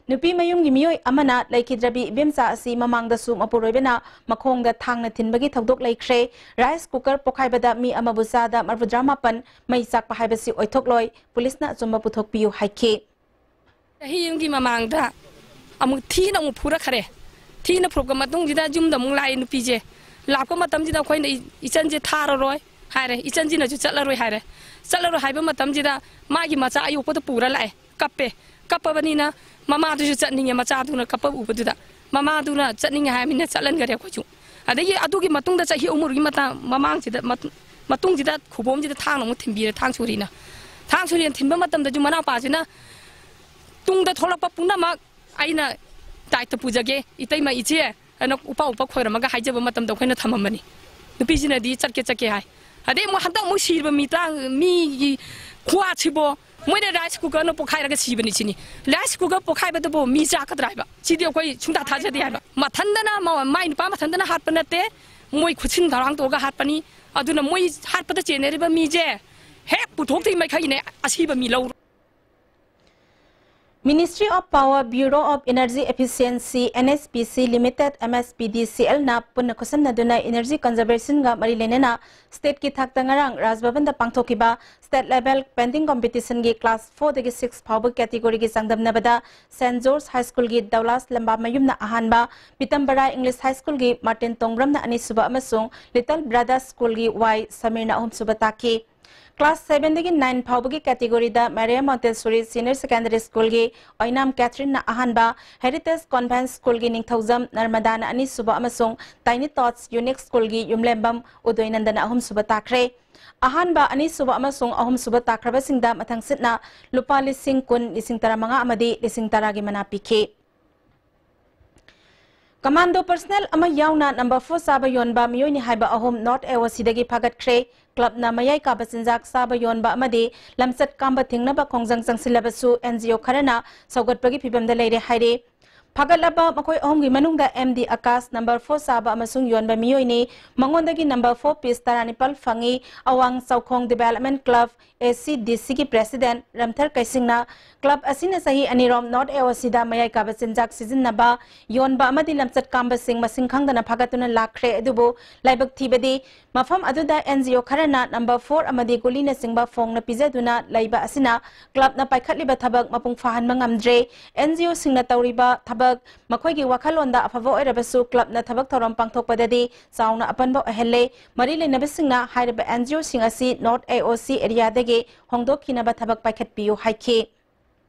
ꯅꯨꯄꯤ ꯃꯌꯨꯝꯒꯤ ꯃꯤꯑꯣꯏ ꯑꯃꯅ ꯂꯩꯈꯤꯗ꯭ꯔꯕꯤ ꯏꯕꯦꯝꯆꯥ ꯑꯁꯤ ꯃꯃꯥꯡꯗꯁꯨ ꯃꯄꯨꯔꯣꯏꯕꯅ ꯃꯈꯣꯡꯗ ꯊꯥꯡꯅ ꯊꯤꯟꯕꯒꯤ ꯊꯧꯗꯣꯛ ꯂꯩꯈ꯭ꯔꯦ꯫ ꯔꯥꯏꯁ ꯀꯨꯀꯔ ꯄꯣꯈꯥꯏꯕꯗ ꯃꯤ ꯑꯃꯕꯨ ꯆꯥꯗ ꯃꯔꯐꯨꯇꯔꯥꯃꯥꯄꯟ ꯃꯩ ꯆꯥꯛꯄ ꯍꯥꯏꯕꯁꯤ ꯑꯣꯏꯊꯣꯛꯂꯣꯏ꯫ ꯄꯨꯂꯤꯁꯅ ꯑꯆꯨꯝꯕ ꯄꯨꯊꯣꯛꯄꯤꯌꯨ ꯍꯥꯏꯈꯤ꯫ ꯆꯍꯤ ꯑꯃꯒꯤ ꯃꯃꯥꯡꯗ ꯑꯃꯨꯛ ꯊꯤꯅ ꯑꯃꯨꯛ ꯐꯨꯔꯛꯈ꯭ꯔꯦ꯫ ꯊꯤꯅ ꯐꯨꯔꯛꯄ ꯃꯇꯨꯡꯁꯤꯗ ꯌꯨꯝꯗ ꯑꯃꯨꯛ ꯂꯥꯛꯑꯦ ꯅꯨꯄꯤꯁꯦ꯫ ꯂꯥꯛꯄ ꯃꯇꯝꯁꯤꯗ ꯑꯩꯈꯣꯏꯅ ꯏ-, "ꯏꯆꯟꯁꯦ ꯊꯥꯔꯔꯣꯏ" ꯍꯥꯏꯔꯦ, ꯏꯆꯟꯁꯤꯅꯁꯨ "ꯆꯠꯂꯔꯣꯏ" ꯍꯥꯏꯔꯦ꯫ ꯆꯠꯂꯔꯣꯏ ꯍꯥꯏꯕ ꯃꯇꯝꯁꯤꯗ ꯃꯥꯒꯤ ꯃꯆꯥ ꯑꯌꯣꯛꯄꯗ ꯄꯨꯔ ꯂꯥꯛꯑꯦ꯫ ꯀꯞꯄꯦ꯫ ꯀꯞꯄꯕꯅꯤꯅ ꯃꯃꯥꯗꯨꯁꯨ ꯆꯠꯅꯤꯡꯉꯦ, ꯃꯆꯥꯗꯨꯅ ꯀꯞꯄ ꯎꯕꯗꯨꯗ꯫ ꯃꯃꯥꯗꯨꯅ ꯆꯠꯅꯤꯡꯉꯦ ꯍꯥꯏꯔꯃꯤꯅ ꯆꯠꯍꯟꯈꯔꯦ ꯑꯩꯈꯣꯏꯁꯨ꯫ ꯑꯗꯒꯤ ꯑꯗꯨꯒꯤ ꯃꯇꯨꯡꯗ ꯆꯍꯤ ꯑꯍꯨꯝꯒꯤ ꯃꯇꯥꯡ, ꯃꯃꯥꯡꯁꯤꯗ, ꯃꯇꯨꯡ-, ꯃꯇꯨꯡꯁꯤꯗ ꯈꯨꯕꯣꯝꯁꯤꯗ ꯊꯥꯡꯅ ꯑꯃꯨꯛ ꯊꯤꯟꯕꯤꯔꯦ, ꯊꯥꯡ ꯁꯣꯔꯤꯅ꯫ ꯊꯥꯡ ꯁꯣꯔꯤꯅ ꯊꯤꯟꯕ ꯃꯇꯝꯗꯁꯨ ꯃꯅꯥꯎꯄꯥꯁꯤꯅ ꯇꯨꯡꯗ ꯊꯣꯛꯂꯛꯄ ꯄꯨꯝꯅꯃꯛ ꯑꯩꯅ ꯗꯥꯏꯇ ꯄꯨꯖꯒꯦ, ꯏꯇꯩꯃ, ꯏꯆꯦ, ꯑꯅ ꯎꯄꯥ ꯎꯄꯥ ꯈꯣꯏꯔꯝꯃꯒ ꯍꯥꯏꯖꯕ ꯃꯇꯝꯗ ꯑꯩꯈꯣꯏꯅ ꯊꯝꯃꯝꯕꯅꯤ꯫ ꯅꯨꯄꯤꯁꯤꯅꯗꯤ "ꯆꯠꯀꯦ, ꯆꯠꯀꯦ" ꯍꯥꯏ꯫ ꯑꯗꯩ ꯑꯃꯨꯛ ꯍꯟꯗꯛ ꯑꯃꯨꯛ ꯁꯤꯔꯕ ꯃꯤ ꯇꯥꯡ-, ꯃꯤꯒꯤ ꯈꯨꯍꯥꯠꯁꯤꯕꯣ, ꯃꯣꯏꯅ ꯔꯥꯏꯁ ꯀꯨꯀꯔꯅ ꯄꯣꯛꯈꯥꯏꯔꯒ ꯁꯤꯕꯅꯤ ꯁꯤꯅꯤ꯫ ꯔꯥꯏꯁ ꯀꯨꯀꯔ ꯄꯣꯛꯈꯥꯏꯕꯗꯨꯕꯨ ꯃꯤ ꯆꯥꯒꯗ꯭ꯔꯥ ꯍꯥꯏꯕ? ꯁꯤꯗꯤ ꯑꯩꯈꯣꯏ ꯁꯨꯡꯊꯥ ꯊꯥꯖꯗꯦ ꯍꯥꯏꯕ꯫ ꯃꯊꯟꯗꯅ, ꯃ-, ꯃꯥꯏ ꯅꯨꯄꯥ ꯃꯊꯟꯗꯅ ꯍꯥꯠꯄ ꯅꯠꯇꯦ, ꯃꯣꯏ ꯈꯨꯠꯁꯤꯟ ꯊꯧꯔꯥꯡ ꯇꯧꯔꯒ ꯍꯥꯠꯄꯅꯤ꯫ ꯑꯗꯨꯅ ꯃꯣꯏ ꯍꯥꯠꯄꯗ ꯆꯦꯟꯅꯔꯤꯕ ꯃꯤꯁꯦ ꯍꯦꯛ ꯄꯨꯊꯣꯛꯇ꯭ꯔꯤ ꯃꯈꯩꯅꯦ ꯑꯁꯤꯕ ꯃꯤ ꯂꯧꯔꯣꯏ꯫ Ministry of Power, Bureau of Energy Efficiency, N H P C Limited, M S P D C L ꯅ ꯄꯨꯟꯅ ꯈꯨꯠꯁꯝꯅꯗꯨꯅ energy conservation ꯒ ꯃꯔꯤ ꯂꯩꯅꯅ state ꯀꯤ ꯊꯥꯛꯇ ꯉꯔꯥꯡ ꯔꯥꯖ ꯚꯕꯟꯗ ꯄꯥꯡꯊꯣꯛꯈꯤꯕ state level painting competition ꯒꯤ class four ꯗꯒꯤ six ꯐꯥꯎꯕ category ꯒꯤ ꯆꯥꯡꯗꯝꯅꯕꯗ Saint George High School ꯒꯤ ꯗꯧꯂꯥꯁ ꯂꯝꯕꯥꯃꯌꯨꯝꯅ ꯑꯍꯥꯟꯕ, ꯄꯤꯇꯝꯕꯔꯥ English High School ꯒꯤ ꯃꯥꯔꯇꯤꯟ ꯇꯣꯡꯕ꯭ꯔꯝꯅ ꯑꯅꯤꯁꯨꯕ ꯑꯃꯁꯨꯡ Little Brothers School ꯒꯤ ꯋꯥꯏ ꯁꯃꯤꯔꯅ ꯑꯍꯨꯝꯁꯨꯕ ꯇꯥꯈꯤ꯫ Class seven ꯗꯒꯤ nine ꯐꯥꯎꯕꯒꯤ category ꯗ ꯃꯔꯤꯌꯝ ꯃꯣꯟꯇꯦꯁꯣꯔꯤ Senior Secondary School ꯒꯤ ꯑꯣꯏꯅꯥꯝ ꯀꯦꯊ꯭ꯔꯤꯟꯅ ꯑꯍꯥꯟꯕ, Heritage Convent School ꯒꯤ ꯅꯤꯡꯊꯧꯖꯝ ꯅꯔꯃꯗꯥꯅ ꯑꯅꯤꯁꯨꯕ ꯑꯃꯁꯨꯡ Tiny Tots Unique School ꯒꯤ ꯌꯨꯝꯂꯦꯝꯕꯝ ꯎꯗꯣꯏꯅꯟꯗꯅ ꯑꯍꯨꯝꯁꯨꯕ ꯇꯥꯈ꯭ꯔꯦ꯫ ꯑꯍꯥꯟꯕ, ꯑꯅꯤꯁꯨꯕ ꯑꯃꯁꯨꯡ ꯑꯍꯨꯝꯁꯨꯕ ꯇꯥꯈ꯭ꯔꯕꯁꯤꯡꯗ ꯃꯊꯪꯁꯤꯠꯅ ꯂꯨꯄꯥ ꯂꯤꯁꯤꯡ ꯀꯨꯟ, ꯂꯤꯁꯤꯡ ꯇꯔꯥꯃꯉꯥ ꯑꯃꯗꯤ ꯂꯤꯁꯤꯡ ꯇꯔꯥꯒꯤ ꯃꯅꯥ ꯄꯤꯈꯤ꯫ Commando personnel ꯑꯃ ꯌꯥꯎꯅ number four ꯆꯥꯕ ꯌꯣꯟꯕ ꯃꯤꯑꯣꯏꯅꯤ ꯍꯥꯏꯕ ꯑꯍꯨꯝ North A O C ꯗꯒꯤ ꯐꯥꯒꯠꯈ꯭ꯔꯦ꯫ Club ꯅ ꯃꯌꯥꯏ ꯀꯥꯕ ꯆꯤꯟꯖꯥꯛ ꯆꯥꯕ ꯌꯣꯟꯕ ꯑꯃꯗꯤ ꯂꯝꯆꯠ ꯀꯥꯝꯕ ꯊꯤꯡꯅꯕ ꯈꯣꯡꯖꯪ ꯆꯪꯁꯤꯜꯂꯕꯁꯨ N G O ꯈꯔꯅ ꯁꯧꯒꯠꯄꯒꯤ ꯐꯤꯚꯝꯗ ꯂꯩꯔꯦ ꯍꯥꯏꯔꯤ꯫ ꯐꯥꯒꯠꯂꯕ ꯃꯈꯣꯏ ꯑꯍꯨꯝꯒꯤ ꯃꯅꯨꯡꯗ M D Akash number four ꯆꯥꯕ ꯑꯃꯁꯨꯡ ꯌꯣꯟꯕ ꯃꯤꯑꯣꯏꯅꯤ꯫ ꯃꯉꯣꯟꯗꯒꯤ number four piece ꯇꯔꯥꯅꯤꯄꯥꯜ ꯐꯪꯉꯤ꯫ ꯑꯋꯥꯡ ꯆꯥꯎꯈꯣꯡ Development Club, A C D C ꯒꯤ President ꯔꯝꯊꯔ ꯀꯩꯁꯤꯡꯅ club ꯑꯁꯤꯅ ꯆꯍꯤ ꯑꯅꯤꯔꯣꯝ North A O C ꯗ ꯃꯌꯥꯏ ꯀꯥꯕ ꯆꯤꯟꯖꯥꯛ ꯁꯤꯖꯤꯟꯅꯕ, ꯌꯣꯟꯕ ꯑꯃꯗꯤ ꯂꯝꯆꯠ ꯀꯥꯝꯕꯁꯤꯡ ꯃꯁꯤꯡ ꯈꯪꯗꯅ ꯐꯥꯒꯠꯇꯨꯅ ꯂꯥꯛꯈ꯭ꯔꯦ꯫ ꯑꯗꯨꯕꯨ ꯂꯥꯏꯕꯛ ꯊꯤꯕꯗꯤ ꯃꯐꯝ ꯑꯗꯨꯗ N G O ꯈꯔꯅ number four ꯑꯃꯗꯤ ꯒꯨꯂꯤꯅꯆꯤꯡꯕ ꯐꯣꯡꯅ ꯄꯤꯖꯗꯨꯅ ꯂꯩꯕ ꯑꯁꯤꯅ club ꯅ ꯄꯥꯏꯈꯠꯂꯤꯕ ꯊꯕꯛ ꯃꯄꯨꯡ ꯐꯥꯍꯟꯕ ꯉꯝꯗ꯭ꯔꯦ꯫ N G O ꯁꯤꯡꯅ ꯇꯧꯔꯤꯕ ꯊꯕꯛ ꯃꯈꯣꯏꯒꯤ ꯋꯥꯈꯜꯂꯣꯟꯗ ꯑꯐꯕ ꯑꯣꯏꯔꯕꯁꯨ club ꯅ ꯊꯕꯛ ꯊꯧꯔꯝ ꯄꯥꯡꯊꯣꯛꯄꯗꯗꯤ ꯆꯥꯎꯅ ꯑꯄꯟꯕ ꯑꯣꯏꯍꯜꯂꯦ꯫ ꯃꯔꯤ ꯂꯩꯅꯕꯁꯤꯡꯅ ꯍꯥꯏꯔꯤꯕ N G O ꯁꯤꯡ ꯑꯁꯤ North A O C area ꯗꯒꯤ ꯍꯣꯡꯗꯣꯛꯈꯤꯅꯕ ꯊꯕꯛ ꯄꯥꯏꯈꯠꯄꯤꯌꯨ ꯍꯥꯏꯈꯤ꯫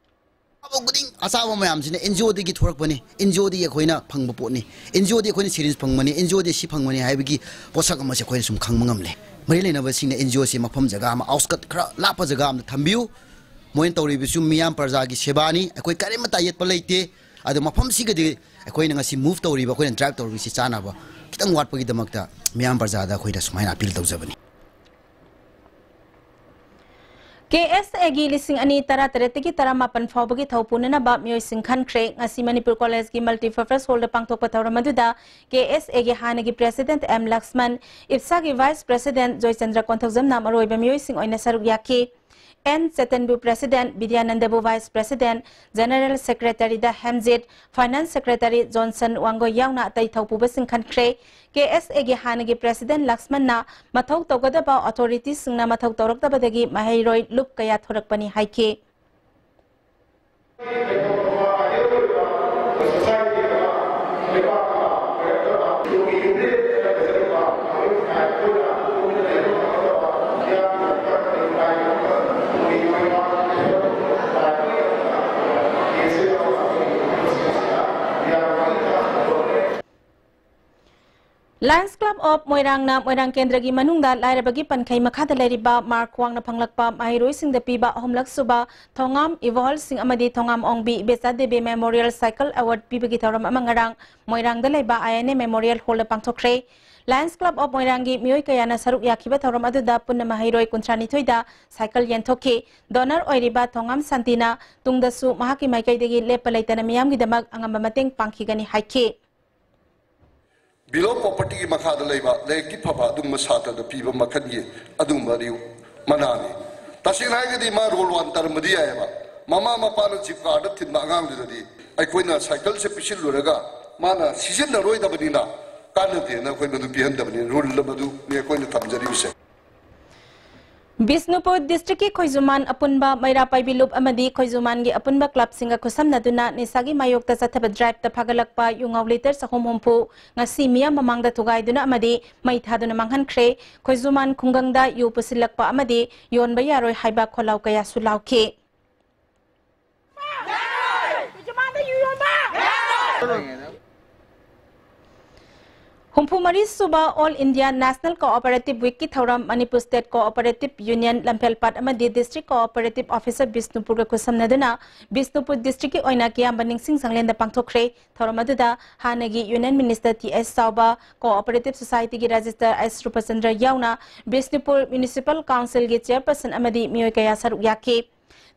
ꯑꯆꯥꯕ ꯈꯨꯗꯤꯡ, ꯑꯆꯥꯕ ꯃꯌꯥꯝꯁꯤꯅ N G O ꯗꯒꯤ ꯊꯣꯔꯛꯄꯅꯤ, N G O ꯗꯒꯤ ꯑꯩꯈꯣꯏꯅ ꯐꯪꯕ ꯄꯣꯠꯅꯤ, N G O ꯗꯒꯤ ꯑꯩꯈꯣꯏꯅ syringe ꯐꯪꯕꯅꯤ, N G O ꯗꯒꯤ ꯁꯤ ꯐꯪꯕꯅꯤ ꯍꯥꯏꯕꯒꯤ ꯄꯣꯠꯁꯛ ꯑꯃꯁꯦ ꯑꯩꯈꯣꯏꯅ ꯁꯨꯝ ꯈꯪꯕ ꯉꯝꯂꯦ꯫ ꯃꯔꯤ ꯂꯩꯅꯕꯁꯤꯡꯅ N G O ꯁꯤ ꯃꯐꯝ ꯖꯒꯥ ꯑꯃ, outskirt ꯈꯔ ꯂꯥꯞꯄ ꯖꯒꯥ ꯑꯃꯗ ꯊꯝꯕꯤꯌꯨ꯫ ꯃꯣꯏꯅ ꯇꯧꯔꯤꯕꯁꯨ ꯃꯤꯌꯥꯝ ꯄ꯭ꯔꯖꯥꯒꯤ ꯁꯦꯕꯥꯅꯤ, ꯑꯩꯈꯣꯏ ꯀꯔꯤꯃꯠꯇ ꯌꯦꯠꯄ ꯂꯩꯇꯦ꯫ ꯑꯗꯣ ꯃꯐꯝꯁꯤꯒꯗꯤ ꯑꯩꯈꯣꯏꯅ ꯉꯁꯤ move ꯇꯧꯔꯤꯕ, ꯑꯩꯈꯣꯏꯅ drive ꯇꯧꯔꯤꯕꯁꯤ ꯆꯥꯅꯕ ꯈꯤꯇꯪ ꯋꯥꯠꯄꯒꯤꯗꯃꯛꯇ ꯃꯤꯌꯥꯝ ꯄ꯭ꯔꯖꯥꯗ ꯑꯩꯈꯣꯏꯅ ꯁꯨꯃꯥꯏꯅ appeal ꯇꯧꯖꯕꯅꯤ꯫ K S A ꯒꯤ ꯂꯤꯁꯤꯡ ꯑꯅꯤ ꯇꯔꯥꯇꯔꯦꯠꯇꯒꯤ ꯇꯔꯥꯃꯥꯄꯟ ꯐꯥꯎꯕꯒꯤ ꯊꯧ ꯄꯨꯅꯅꯕ ꯃꯤꯑꯣꯏꯁꯤꯡ ꯈꯟꯈ꯭ꯔꯦ꯫ ꯉꯁꯤ ꯃꯅꯤꯄꯨꯔ ꯀꯣꯂꯦꯖꯀꯤ multipurpose hall ꯗ ꯄꯥꯡꯊꯣꯛꯄ ꯊꯧꯔꯝ ꯑꯗꯨꯗ K S A ꯒꯤ ꯍꯥꯟꯅꯒꯤ President M Lakshman, ꯏꯞꯁꯥꯒꯤ Vice President Joychandra ꯀꯣꯟꯊꯧꯖꯝꯅ ꯃꯔꯨꯑꯣꯏꯕ ꯃꯤꯑꯣꯏꯁꯤꯡ ꯑꯣꯏꯅ ꯁꯔꯨꯛ ꯌꯥꯈꯤ꯫ N ꯆꯦꯇꯟꯕꯨ President, ꯕꯤꯗ꯭ꯌꯥꯅꯟꯗꯕꯨ Vice President, General Secretary ꯗ Hemjit, Finance Secretary Johnson Wangoi ꯌꯥꯎꯅ ꯑꯇꯩ ꯊꯧꯄꯨꯕꯁꯤꯡ ꯈꯟꯈ꯭ꯔꯦ꯫ K S A ꯒꯤ ꯍꯥꯟꯅꯒꯤ President ꯂꯛꯁꯃꯟꯅ ꯃꯊꯧ ꯇꯧꯒꯗꯕ authority ꯁꯤꯡꯅ ꯃꯊꯧ ꯇꯧꯔꯛꯇꯕꯗꯒꯤ ꯃꯍꯩꯔꯣꯏ ꯂꯨꯞ ꯀꯌꯥ ꯊꯣꯔꯛꯄꯅꯤ ꯍꯥꯏꯈꯤ꯫ Lions Club of ꯃꯣꯏꯔꯥꯡꯅ ꯃꯣꯏꯔꯥꯡ ꯀꯦꯟꯗ꯭ꯔꯒꯤ ꯃꯅꯨꯡꯗ ꯂꯥꯏꯔꯕꯒꯤ ꯄꯟꯈꯩ ꯃꯈꯥꯗ ꯂꯩꯔꯤꯕ ꯃꯥꯔꯛ ꯋꯥꯡꯅ ꯐꯪꯂꯛꯄ ꯃꯍꯩꯔꯣꯏꯁꯤꯡꯗ ꯄꯤꯕ ꯑꯍꯨꯝꯂꯛ ꯁꯨꯕ ꯊꯣꯉꯥꯝ ꯏꯕꯣꯍꯜꯁꯤꯡ ꯑꯃꯗꯤ ꯊꯣꯉꯥꯝ ꯑꯣꯡꯕꯤ ꯏꯕꯦꯆꯥ ꯗꯦꯕꯤ Memorial Cycle Award ꯄꯤꯕꯒꯤ ꯊꯧꯔꯝ ꯑꯃ ꯉꯔꯥꯡ ꯃꯣꯏꯔꯥꯡꯗ ꯂꯩꯕ I N A Memorial Hall the ꯄꯥꯡꯊꯣꯛꯈ꯭ꯔꯦ꯫ Lions Club of ꯃꯣꯏꯔꯥꯡꯒꯤ ꯃꯤꯑꯣꯏ ꯀꯌꯥꯅ ꯁꯔꯨꯛ ꯌꯥꯈꯤꯕ ꯊꯧꯔꯝ ꯑꯗꯨꯗ ꯄꯨꯟꯅ ꯃꯍꯩꯔꯣꯏ ꯀꯨꯟꯊ꯭ꯔꯥꯅꯤꯊꯣꯏꯗ ꯁꯥꯏꯀꯜ ꯌꯦꯟꯊꯣꯛꯈꯤ꯫ Donor ꯑꯣꯏꯔꯤꯕ ꯊꯣꯉꯥꯝ ꯁꯥꯟꯇꯤꯅ ꯇꯨꯡꯗꯁꯨ ꯃꯍꯥꯛꯀꯤ ꯃꯥꯏꯀꯩꯗꯒꯤ ꯂꯦꯞꯄ ꯂꯩꯇꯅ ꯃꯤꯌꯥꯝꯒꯤꯗꯃꯛ ꯑꯉꯝꯕ ꯃꯇꯦꯡ ꯄꯥꯡꯈꯤꯒꯅꯤ ꯍꯥꯏꯈꯤ꯫ Below poverty ꯒꯤ ꯃꯈꯥꯗ ꯂꯩꯕ ꯂꯥꯏꯔꯤꯛꯇꯤ ꯐꯕ ꯑꯗꯨꯒꯨꯝꯕ ꯁꯥꯇ꯭ꯔꯗ ꯄꯤꯕ ꯃꯈꯜꯒꯤ ꯑꯗꯨꯒꯨꯝꯕ ꯔꯤꯎ ꯃꯅꯥꯅꯤ꯫ ꯇꯁꯦꯡꯅ ꯍꯥꯏꯔꯒꯗꯤ ꯃꯥ ꯔꯣꯜ ꯋꯥꯟ ꯇꯥꯔꯝꯕꯗꯤ ꯌꯥꯏꯑꯕ꯫ ꯃꯃꯥ ꯃꯄꯥꯅ ꯖꯤꯞ ꯀꯥꯔꯗ ꯊꯤꯟꯕ ꯑꯉꯥꯡꯗꯨꯗꯗꯤ ꯑꯩꯈꯣꯏꯅ ꯁꯥꯏꯀꯜꯁꯦ ꯄꯤꯁꯤꯜꯂꯨꯔꯒ ꯃꯥꯅ ꯁꯤꯖꯤꯟꯅꯔꯣꯏꯗꯕꯅꯤꯅ ꯀꯥꯟꯅꯗꯦꯅ ꯑꯩꯈꯣꯏ ꯃꯗꯨ ꯄꯤꯍꯟꯗꯕꯅꯤ꯫ ꯔꯨꯜ ꯃꯗꯨꯅꯤ ꯑꯩꯈꯣꯏꯅ ꯊꯝꯖꯔꯤꯕꯁꯦ꯫ ꯕꯤꯁꯅꯨꯄꯨꯔ ꯗꯤꯁꯇ꯭ꯔꯤꯛꯀꯤ ꯈꯣꯏꯖꯨꯃꯥꯟ ꯑꯄꯨꯟꯕ ꯃꯩꯔꯥ ꯄꯥꯏꯕꯤ ꯂꯨꯞ ꯑꯃꯗꯤ ꯈꯣꯏꯖꯨꯃꯥꯟꯒꯤ ꯑꯄꯨꯟꯕ ꯀ꯭ꯂꯕꯁꯤꯡꯒ ꯈꯨꯠꯁꯝꯅꯗꯨꯅ ꯅꯤꯁꯥꯒꯤ ꯃꯥꯌꯣꯛꯇ ꯆꯠꯊꯕ ꯗ꯭ꯔꯥꯏꯚꯇ ꯐꯥꯒꯠꯂꯛꯄ ꯌꯨ ꯉꯥꯎ ꯂꯤꯇꯔ ꯆꯍꯨꯝ ꯍꯨꯝꯐꯨ ꯉꯁꯤ ꯃꯤꯌꯥꯝ ꯃꯃꯥꯡꯗ ꯊꯨꯒꯥꯏꯗꯨꯅ ꯑꯃꯗꯤ ꯃꯩ ꯊꯥꯗꯨꯅ ꯃꯥꯡꯍꯟꯈ꯭ꯔꯦ꯫ ꯈꯣꯏꯖꯨꯃꯥꯟ ꯈꯨꯡꯒꯪꯗ ꯌꯨ ꯄꯨꯁꯤꯜꯂꯛꯄ ꯑꯃꯗꯤ ꯌꯣꯟꯕ ꯌꯥꯔꯣꯏ ꯍꯥꯏꯕ ꯈꯣꯜꯂꯥꯎ ꯀꯌꯥꯁꯨ ꯂꯥꯎꯈꯤ꯫ ꯍꯨꯝꯐꯨ ꯃꯔꯤ ꯁꯨꯕ All India National Cooperative Week ꯀꯤ ꯊꯧꯔꯝ ꯃꯅꯤꯄꯨꯔ State Cooperative Union ꯂꯝꯐꯦꯜꯄꯥꯠ ꯑꯃꯗꯤ District Cooperative Officer ꯕꯤꯁꯅꯨꯄꯨꯔꯒ ꯈꯨꯠꯁꯝꯅꯗꯨꯅ ꯕꯤꯁꯅꯨꯄꯨꯔ ꯗꯤꯁꯇ꯭ꯔꯤꯛꯀꯤ ꯑꯣꯏꯅ ꯀꯤꯌꯥꯝꯕ ꯅꯤꯡꯁꯤꯡ ꯁꯪꯂꯦꯟꯗ ꯄꯥꯡꯊꯣꯛꯈ꯭ꯔꯦ꯫ ꯊꯧꯔꯝ ꯑꯗꯨꯗ ꯍꯥꯟꯅꯒꯤ Union Minister ꯇꯤ ꯑꯦꯁ ꯆꯥꯎꯕ, Cooperative Society ꯒꯤ Registrar ꯑꯦꯁ ꯔꯨꯄꯆꯟꯗ꯭ꯔ ꯌꯥꯎꯅ ꯕꯤꯁꯅꯨꯄꯨꯔ Municipal Council ꯒꯤ Chairperson ꯑꯃꯗꯤ ꯃꯤꯑꯣꯏ ꯀꯌꯥ ꯁꯔꯨꯛ ꯌꯥꯈꯤ꯫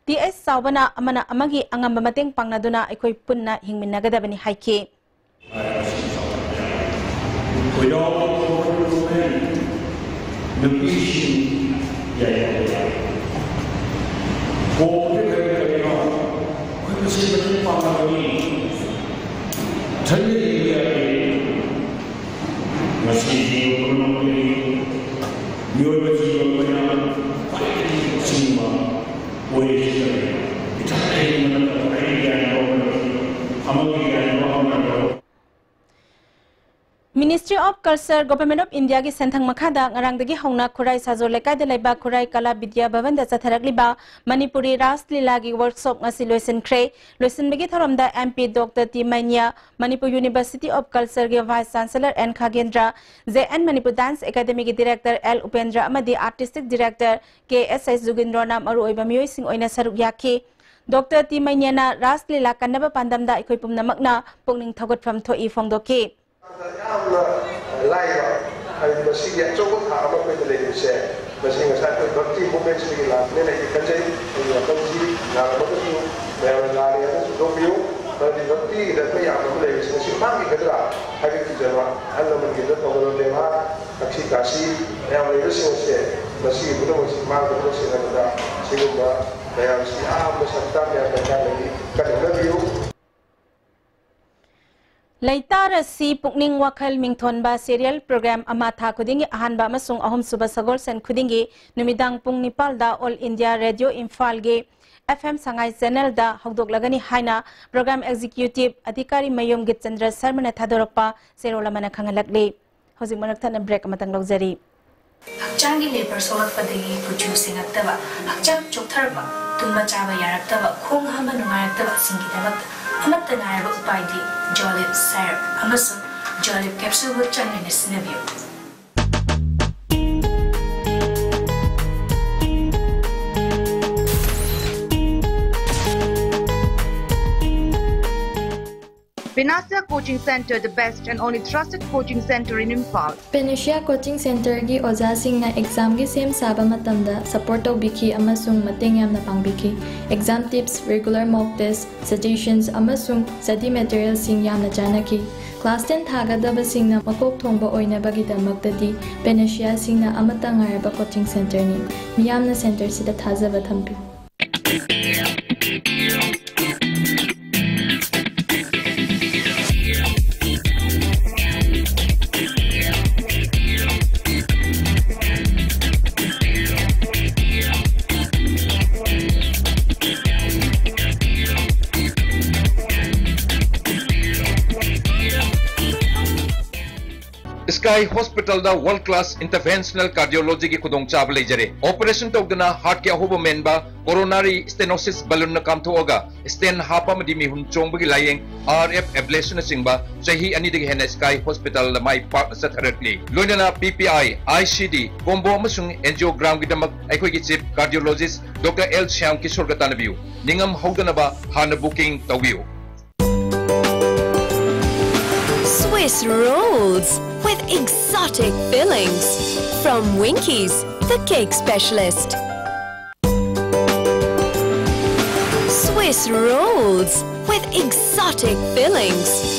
ꯇꯤ ꯑꯦꯁ ꯆꯥꯎꯕꯅ ꯑꯃꯅ ꯑꯃꯒꯤ ꯑꯉꯝꯕ ꯃꯇꯦꯡ ꯄꯥꯡꯅꯗꯨꯅ ꯑꯩꯈꯣꯏ ꯄꯨꯟꯅ ꯍꯤꯡꯃꯤꯟꯅꯒꯗꯕꯅꯤ ꯍꯥꯏꯈꯤ꯫ ꯈꯣꯏꯗꯥꯎ ꯅꯨꯄꯤꯁꯤꯡ ꯌꯥꯏꯐꯕ ꯌꯥꯏ꯫ ꯀꯣꯛꯄꯗꯤ ꯀꯔꯤ ꯀꯔꯤꯅꯣ? ꯑꯩꯈꯣꯏ ꯃꯁꯦꯟ ꯃꯇꯦꯡ ꯄꯥꯡꯅꯕꯅꯤ꯫ ꯏꯊꯟꯗ ꯍꯤꯡꯕ ꯌꯥꯗꯦ꯫ ꯃꯁꯤ ꯖꯤꯕ ꯄꯨꯝꯅꯃꯛꯇꯒꯤ ꯃꯤꯑꯣꯏꯕ ꯖꯤꯕ ꯑꯩꯈꯣꯏꯅ ꯈ꯭ꯋꯥꯏꯗꯒꯤ ꯑꯆꯤꯡꯕ ꯑꯣꯏꯔꯤꯁꯤ ꯀꯔꯤꯅꯣ? ꯏꯊꯟꯗ ꯍꯤꯡꯕ ꯅꯠꯇꯕ ꯑꯩꯒꯤ ꯒ꯭ꯌꯥꯟ ꯂꯧꯕ ꯅꯠꯇꯕ, ꯑꯃꯒꯤ ꯒ꯭ꯌꯥꯟ ꯂꯧꯕ ꯅꯠꯇꯕ꯫ Ministry of culture, government of ꯏꯟꯗꯤꯌꯥꯒꯤ ꯁꯦꯟꯊꯪ ꯃꯈꯥꯗ ꯉꯔꯥꯡꯗꯒꯤ ꯍꯧꯅ ꯈꯨꯔꯥꯏ ꯁꯥꯖꯣꯜ ꯂꯩꯀꯥꯏꯗ ꯂꯩꯕ ꯈꯨꯔꯥꯏ ꯀꯂꯥ ꯕꯤꯗ꯭ꯌꯥ ꯚꯕꯟꯗ ꯆꯠꯊꯔꯛꯂꯤꯕ ꯃꯅꯤꯄꯨꯔꯤ ꯔꯥꯁ ꯂꯤꯂꯥꯒꯤ ꯋꯔꯛꯁꯣꯞ ꯉꯁꯤ ꯂꯣꯏꯁꯤꯟꯈ꯭ꯔꯦ꯫ ꯂꯣꯏꯁꯤꯟꯕꯒꯤ ꯊꯧꯔꯝꯗ M P doctor T Meinya, Manipur university of ꯀꯜꯆꯔꯒꯤ vice chancellor N Khagendra, J N Manipur dance ꯑꯦꯀꯥꯗꯃꯤꯒꯤ ꯗꯤꯔꯦꯛꯇꯔ ꯑꯦꯜ ꯎꯄꯦꯟꯗ꯭ꯔ ꯑꯃꯗꯤ ꯑꯥꯔꯇꯤꯁꯇꯤꯛ ꯗꯤꯔꯦꯛꯇꯔ ꯀꯦ ꯑꯦꯁ ꯑꯦꯁ ꯖꯨꯒꯤꯟꯗ꯭ꯔꯣꯅ ꯃꯔꯨꯑꯣꯏꯕ ꯃꯤꯑꯣꯏꯁꯤꯡ ꯑꯣꯏꯅ ꯁꯔꯨꯛ ꯌꯥꯈꯤ꯫ ꯗꯣꯛꯇꯔ ꯇꯤ ꯃꯩꯅ꯭ꯌꯥꯅ ꯔꯥꯁ ꯂꯤꯂꯥ ꯀꯟꯅꯕ ꯄꯥꯟꯗꯝꯗ ꯑꯩꯈꯣꯏ ꯄꯨꯝꯅꯃꯛꯅ ꯄꯨꯛꯅꯤꯡ ꯊꯧꯒꯠꯐꯝ ꯊꯣꯛꯏ ꯐꯣꯡꯗꯣꯛꯈꯤ꯫ ꯌꯥꯝꯅ ꯂꯥꯏꯕ, ꯍꯥꯏꯕꯗꯤ ꯃꯁꯤꯒꯤ ꯑꯆꯧꯕ ꯊꯥꯛ ꯑꯃ ꯑꯩꯈꯣꯏꯗ ꯂꯩꯔꯤꯕꯁꯦ, ꯃꯁꯤ ꯉꯁꯥꯏ ꯑꯩꯈꯣꯏ ꯚꯛꯇꯤ ꯃꯨꯚꯃꯦꯟꯠꯁꯤꯗꯒꯤ ꯂꯥꯛꯄꯅꯦꯅ ꯑꯩꯗꯤ ꯈꯟꯖꯩ꯫ ꯑꯩꯒꯤ ꯋꯥꯈꯜꯁꯤ ꯂꯥꯜꯂꯝꯃꯒꯁꯨ ꯃꯌꯥꯝꯅ ꯂꯥꯜꯂꯦ ꯍꯥꯏꯅ ꯆꯨꯝꯊꯣꯛꯄꯤꯌꯨ꯫ ꯃꯔꯝꯗꯤ ꯚꯛꯇꯤꯒꯤꯗ ꯑꯩꯈꯣꯏ ꯌꯥꯝꯕ ꯑꯃ ꯂꯩꯔꯤꯕꯁꯤ ꯉꯁꯤ ꯃꯥꯡꯈꯤꯒꯗ꯭ꯔꯥ ꯍꯥꯏꯕ ꯀꯤꯖꯕ, ꯑꯍꯜ ꯂꯃꯟꯒꯤꯗ ꯇꯧꯒꯗꯕ ꯕꯦꯕꯥꯔ, ꯊꯛꯁꯤ ꯈꯥꯁꯤ ꯃꯌꯥꯝ ꯂꯩꯕꯁꯤꯡ ꯑꯁꯦ ꯃꯁꯤꯒꯤ ꯄꯨꯝꯅꯃꯛꯁꯤ ꯃꯥꯡꯗꯅꯕ ꯁꯦꯟꯅꯕꯗ ꯁꯤꯒꯨꯝꯕ ꯃꯌꯥꯝꯁꯤ ꯑꯍꯥꯟꯕ ꯁꯔꯀꯥꯔ ꯃꯌꯥꯝ ꯗꯔꯀꯥꯔ ꯂꯩ, ꯀꯟꯅ ꯍꯣꯠꯅꯕꯤꯌꯨ꯫ ꯂꯩꯇꯥꯔ ꯑꯁꯤ ꯄꯨꯛꯅꯤꯡ ꯋꯥꯈꯜ ꯃꯤꯡꯊꯣꯟꯕ ꯁꯦꯔꯤꯌꯦꯜ ꯄ꯭ꯔꯣꯒ꯭ꯔꯥꯝ ꯑꯃ ꯊꯥ ꯈꯨꯗꯤꯡꯒꯤ ꯑꯍꯥꯟꯕ ꯑꯃꯁꯨꯡ ꯑꯍꯨꯝꯁꯨꯕ ꯁꯒꯣꯜꯁꯦꯟ ꯈꯨꯗꯤꯡꯒꯤ ꯅꯨꯃꯤꯗꯥꯡ ꯄꯨꯡ ꯅꯤꯄꯥꯜꯗ ꯑꯣꯜ ꯏꯟꯗꯤꯌꯥ ꯔꯦꯗꯤꯑꯣ ꯏꯝꯐꯥꯜꯒꯤ ꯑꯦꯐ ꯑꯦꯝ ꯁꯉꯥꯏ ꯆꯦꯅꯦꯜꯗ ꯍꯧꯗꯣꯛꯂꯒꯅꯤ ꯍꯥꯏꯅ ꯄ꯭ꯔꯣꯒ꯭ꯔꯥꯝ ꯑꯦꯛꯖꯤꯀ꯭ꯌꯨꯇꯤꯚ ꯑꯙꯤꯀꯥꯔꯤ ꯃꯌꯨꯝ ꯒꯤꯠꯆꯟꯗ꯭ꯔ ꯁꯔꯃꯅ ꯊꯥꯗꯣꯔꯛꯄ ꯆꯦꯔꯣꯜ ꯑꯃꯅ ꯈꯪꯍꯜꯂꯛꯂꯤ꯫ ꯍꯧꯖꯤꯛ ꯃꯔꯛ ꯊꯠꯅ ꯕ꯭ꯔꯦꯛ ꯑꯃꯇꯪ ꯂꯧꯖꯔꯤ꯫ ꯍꯛꯆꯥꯡꯒꯤ ꯂꯦꯄꯔ ꯁꯣꯛꯂꯛꯄꯗꯒꯤ ꯀꯨꯆꯨ ꯁꯦꯡꯉꯛꯇꯕ, ꯍꯛꯆꯥꯡ ꯆꯣꯛꯊꯔꯛꯄ, ꯇꯨꯝꯕ ꯆꯥꯕ ꯌꯥꯔꯛꯇꯕ, ꯈꯣꯡ ꯍꯥꯝꯕ ꯅꯨꯡꯉꯥꯏꯔꯛꯇꯕꯁꯤꯡꯒꯤꯗꯃꯛꯇ ꯑꯃꯠꯇ ꯉꯥꯏꯔꯕ ꯎꯄꯥꯏꯗꯤ ꯖꯣꯂꯤꯞ ꯁꯥꯏꯔꯞ ꯑꯃꯁꯨꯡ ꯖꯣꯂꯤꯞ ꯀꯦꯞꯁꯨꯜꯕꯨ ꯆꯥꯡ ꯅꯥꯏꯅ ꯁꯤꯖꯤꯟꯅꯕꯤꯌꯨ꯫ Panacea Coaching Center, the best and only trusted coaching center in Imphal. Panacea Coaching Centerꯒꯤ ꯑꯣꯖꯥꯁꯤꯡꯅ ꯑꯦꯛꯖꯥꯝꯒꯤ ꯁꯦꯝ ꯁꯥꯕ ꯃꯇꯝꯗ ꯁꯄꯣꯔꯠ ꯇꯧꯕꯤꯈꯤ ꯑꯃꯁꯨꯡ ꯃꯇꯦꯡ ꯌꯥꯝꯅ ꯄꯥꯡꯕꯤꯈꯤ꯫ ꯑꯦꯛꯖꯥꯝ ꯇꯤꯞꯁ, ꯔꯤꯒꯨꯂꯔ ꯃꯣꯛ ꯇꯦꯁ, ꯁꯖꯦꯁꯟꯁ ꯑꯃꯁꯨꯡ ꯁ꯭ꯇꯗꯤ ꯃꯦꯇꯔꯤꯌꯦꯜꯁꯤꯡ ꯌꯥꯝꯅ ꯆꯥꯟꯅꯈꯤ꯫ ꯀ꯭ꯂꯥꯁ ꯇꯦꯟ ꯊꯥꯒꯗꯕꯁꯤꯡꯅ ꯃꯀꯣꯛ ꯊꯣꯡꯕ ꯑꯣꯏꯅꯕꯒꯤꯗꯃꯛꯇꯗꯤ ꯄꯦꯅꯦꯁꯤꯌꯥꯁꯤꯡꯅ ꯑꯃꯠꯇ ꯉꯥꯏꯔꯕ ꯀꯣꯆꯤꯡ ꯁꯦꯟꯇꯔꯅꯤ꯫ ꯃꯤꯌꯥꯝꯅ ꯁꯦꯟꯇꯔꯁꯤꯗ ꯊꯥꯖꯕ ꯊꯝꯕꯤꯌꯨ꯫ Sky Hospitalꯗ World Class Interventional Cardiologyꯒꯤ ꯈꯨꯗꯣꯡꯆꯥꯕ ꯂꯩꯖꯔꯦ꯫ Operation ꯇꯧꯗꯅ heartꯀꯤ ꯑꯍꯣꯕ ꯃꯦꯟꯕ, coronary stenosis balloonꯅ ꯀꯥꯝꯊꯣꯛꯑꯒ stent ꯍꯥꯞꯄ ꯑꯃꯗꯤ ꯃꯤꯍꯨꯟ ꯆꯣꯡꯕꯒꯤ ꯂꯥꯌꯦꯡ, RF ablationꯅꯆꯤꯡꯕ ꯆꯍꯤ ꯑꯅꯤꯗꯒꯤ ꯍꯦꯟꯅ Sky Hospitalꯗ ꯃꯥꯏ ꯄꯥꯛꯅ ꯆꯠꯊꯔꯛꯂꯤ꯫ ꯂꯣꯏꯅꯅ PPI, ICD, combo ꯑꯃꯁꯨꯡ angiogramꯒꯤꯗꯃꯛ ꯑꯩꯈꯣꯏꯒꯤ chief cardiologist Doctor L Shyam ꯀꯤꯁꯣꯔꯒ ꯇꯥꯟꯅꯕꯤꯌꯨ꯫ ꯅꯤꯡꯉꯝ ꯍꯧꯗꯅꯕ ꯍꯥꯟꯅ booking ꯇꯧꯕꯤꯌꯨ꯫ Swiss rolls with exotic fillings from Winkies, the cake specialist. Swiss rolls with exotic fillings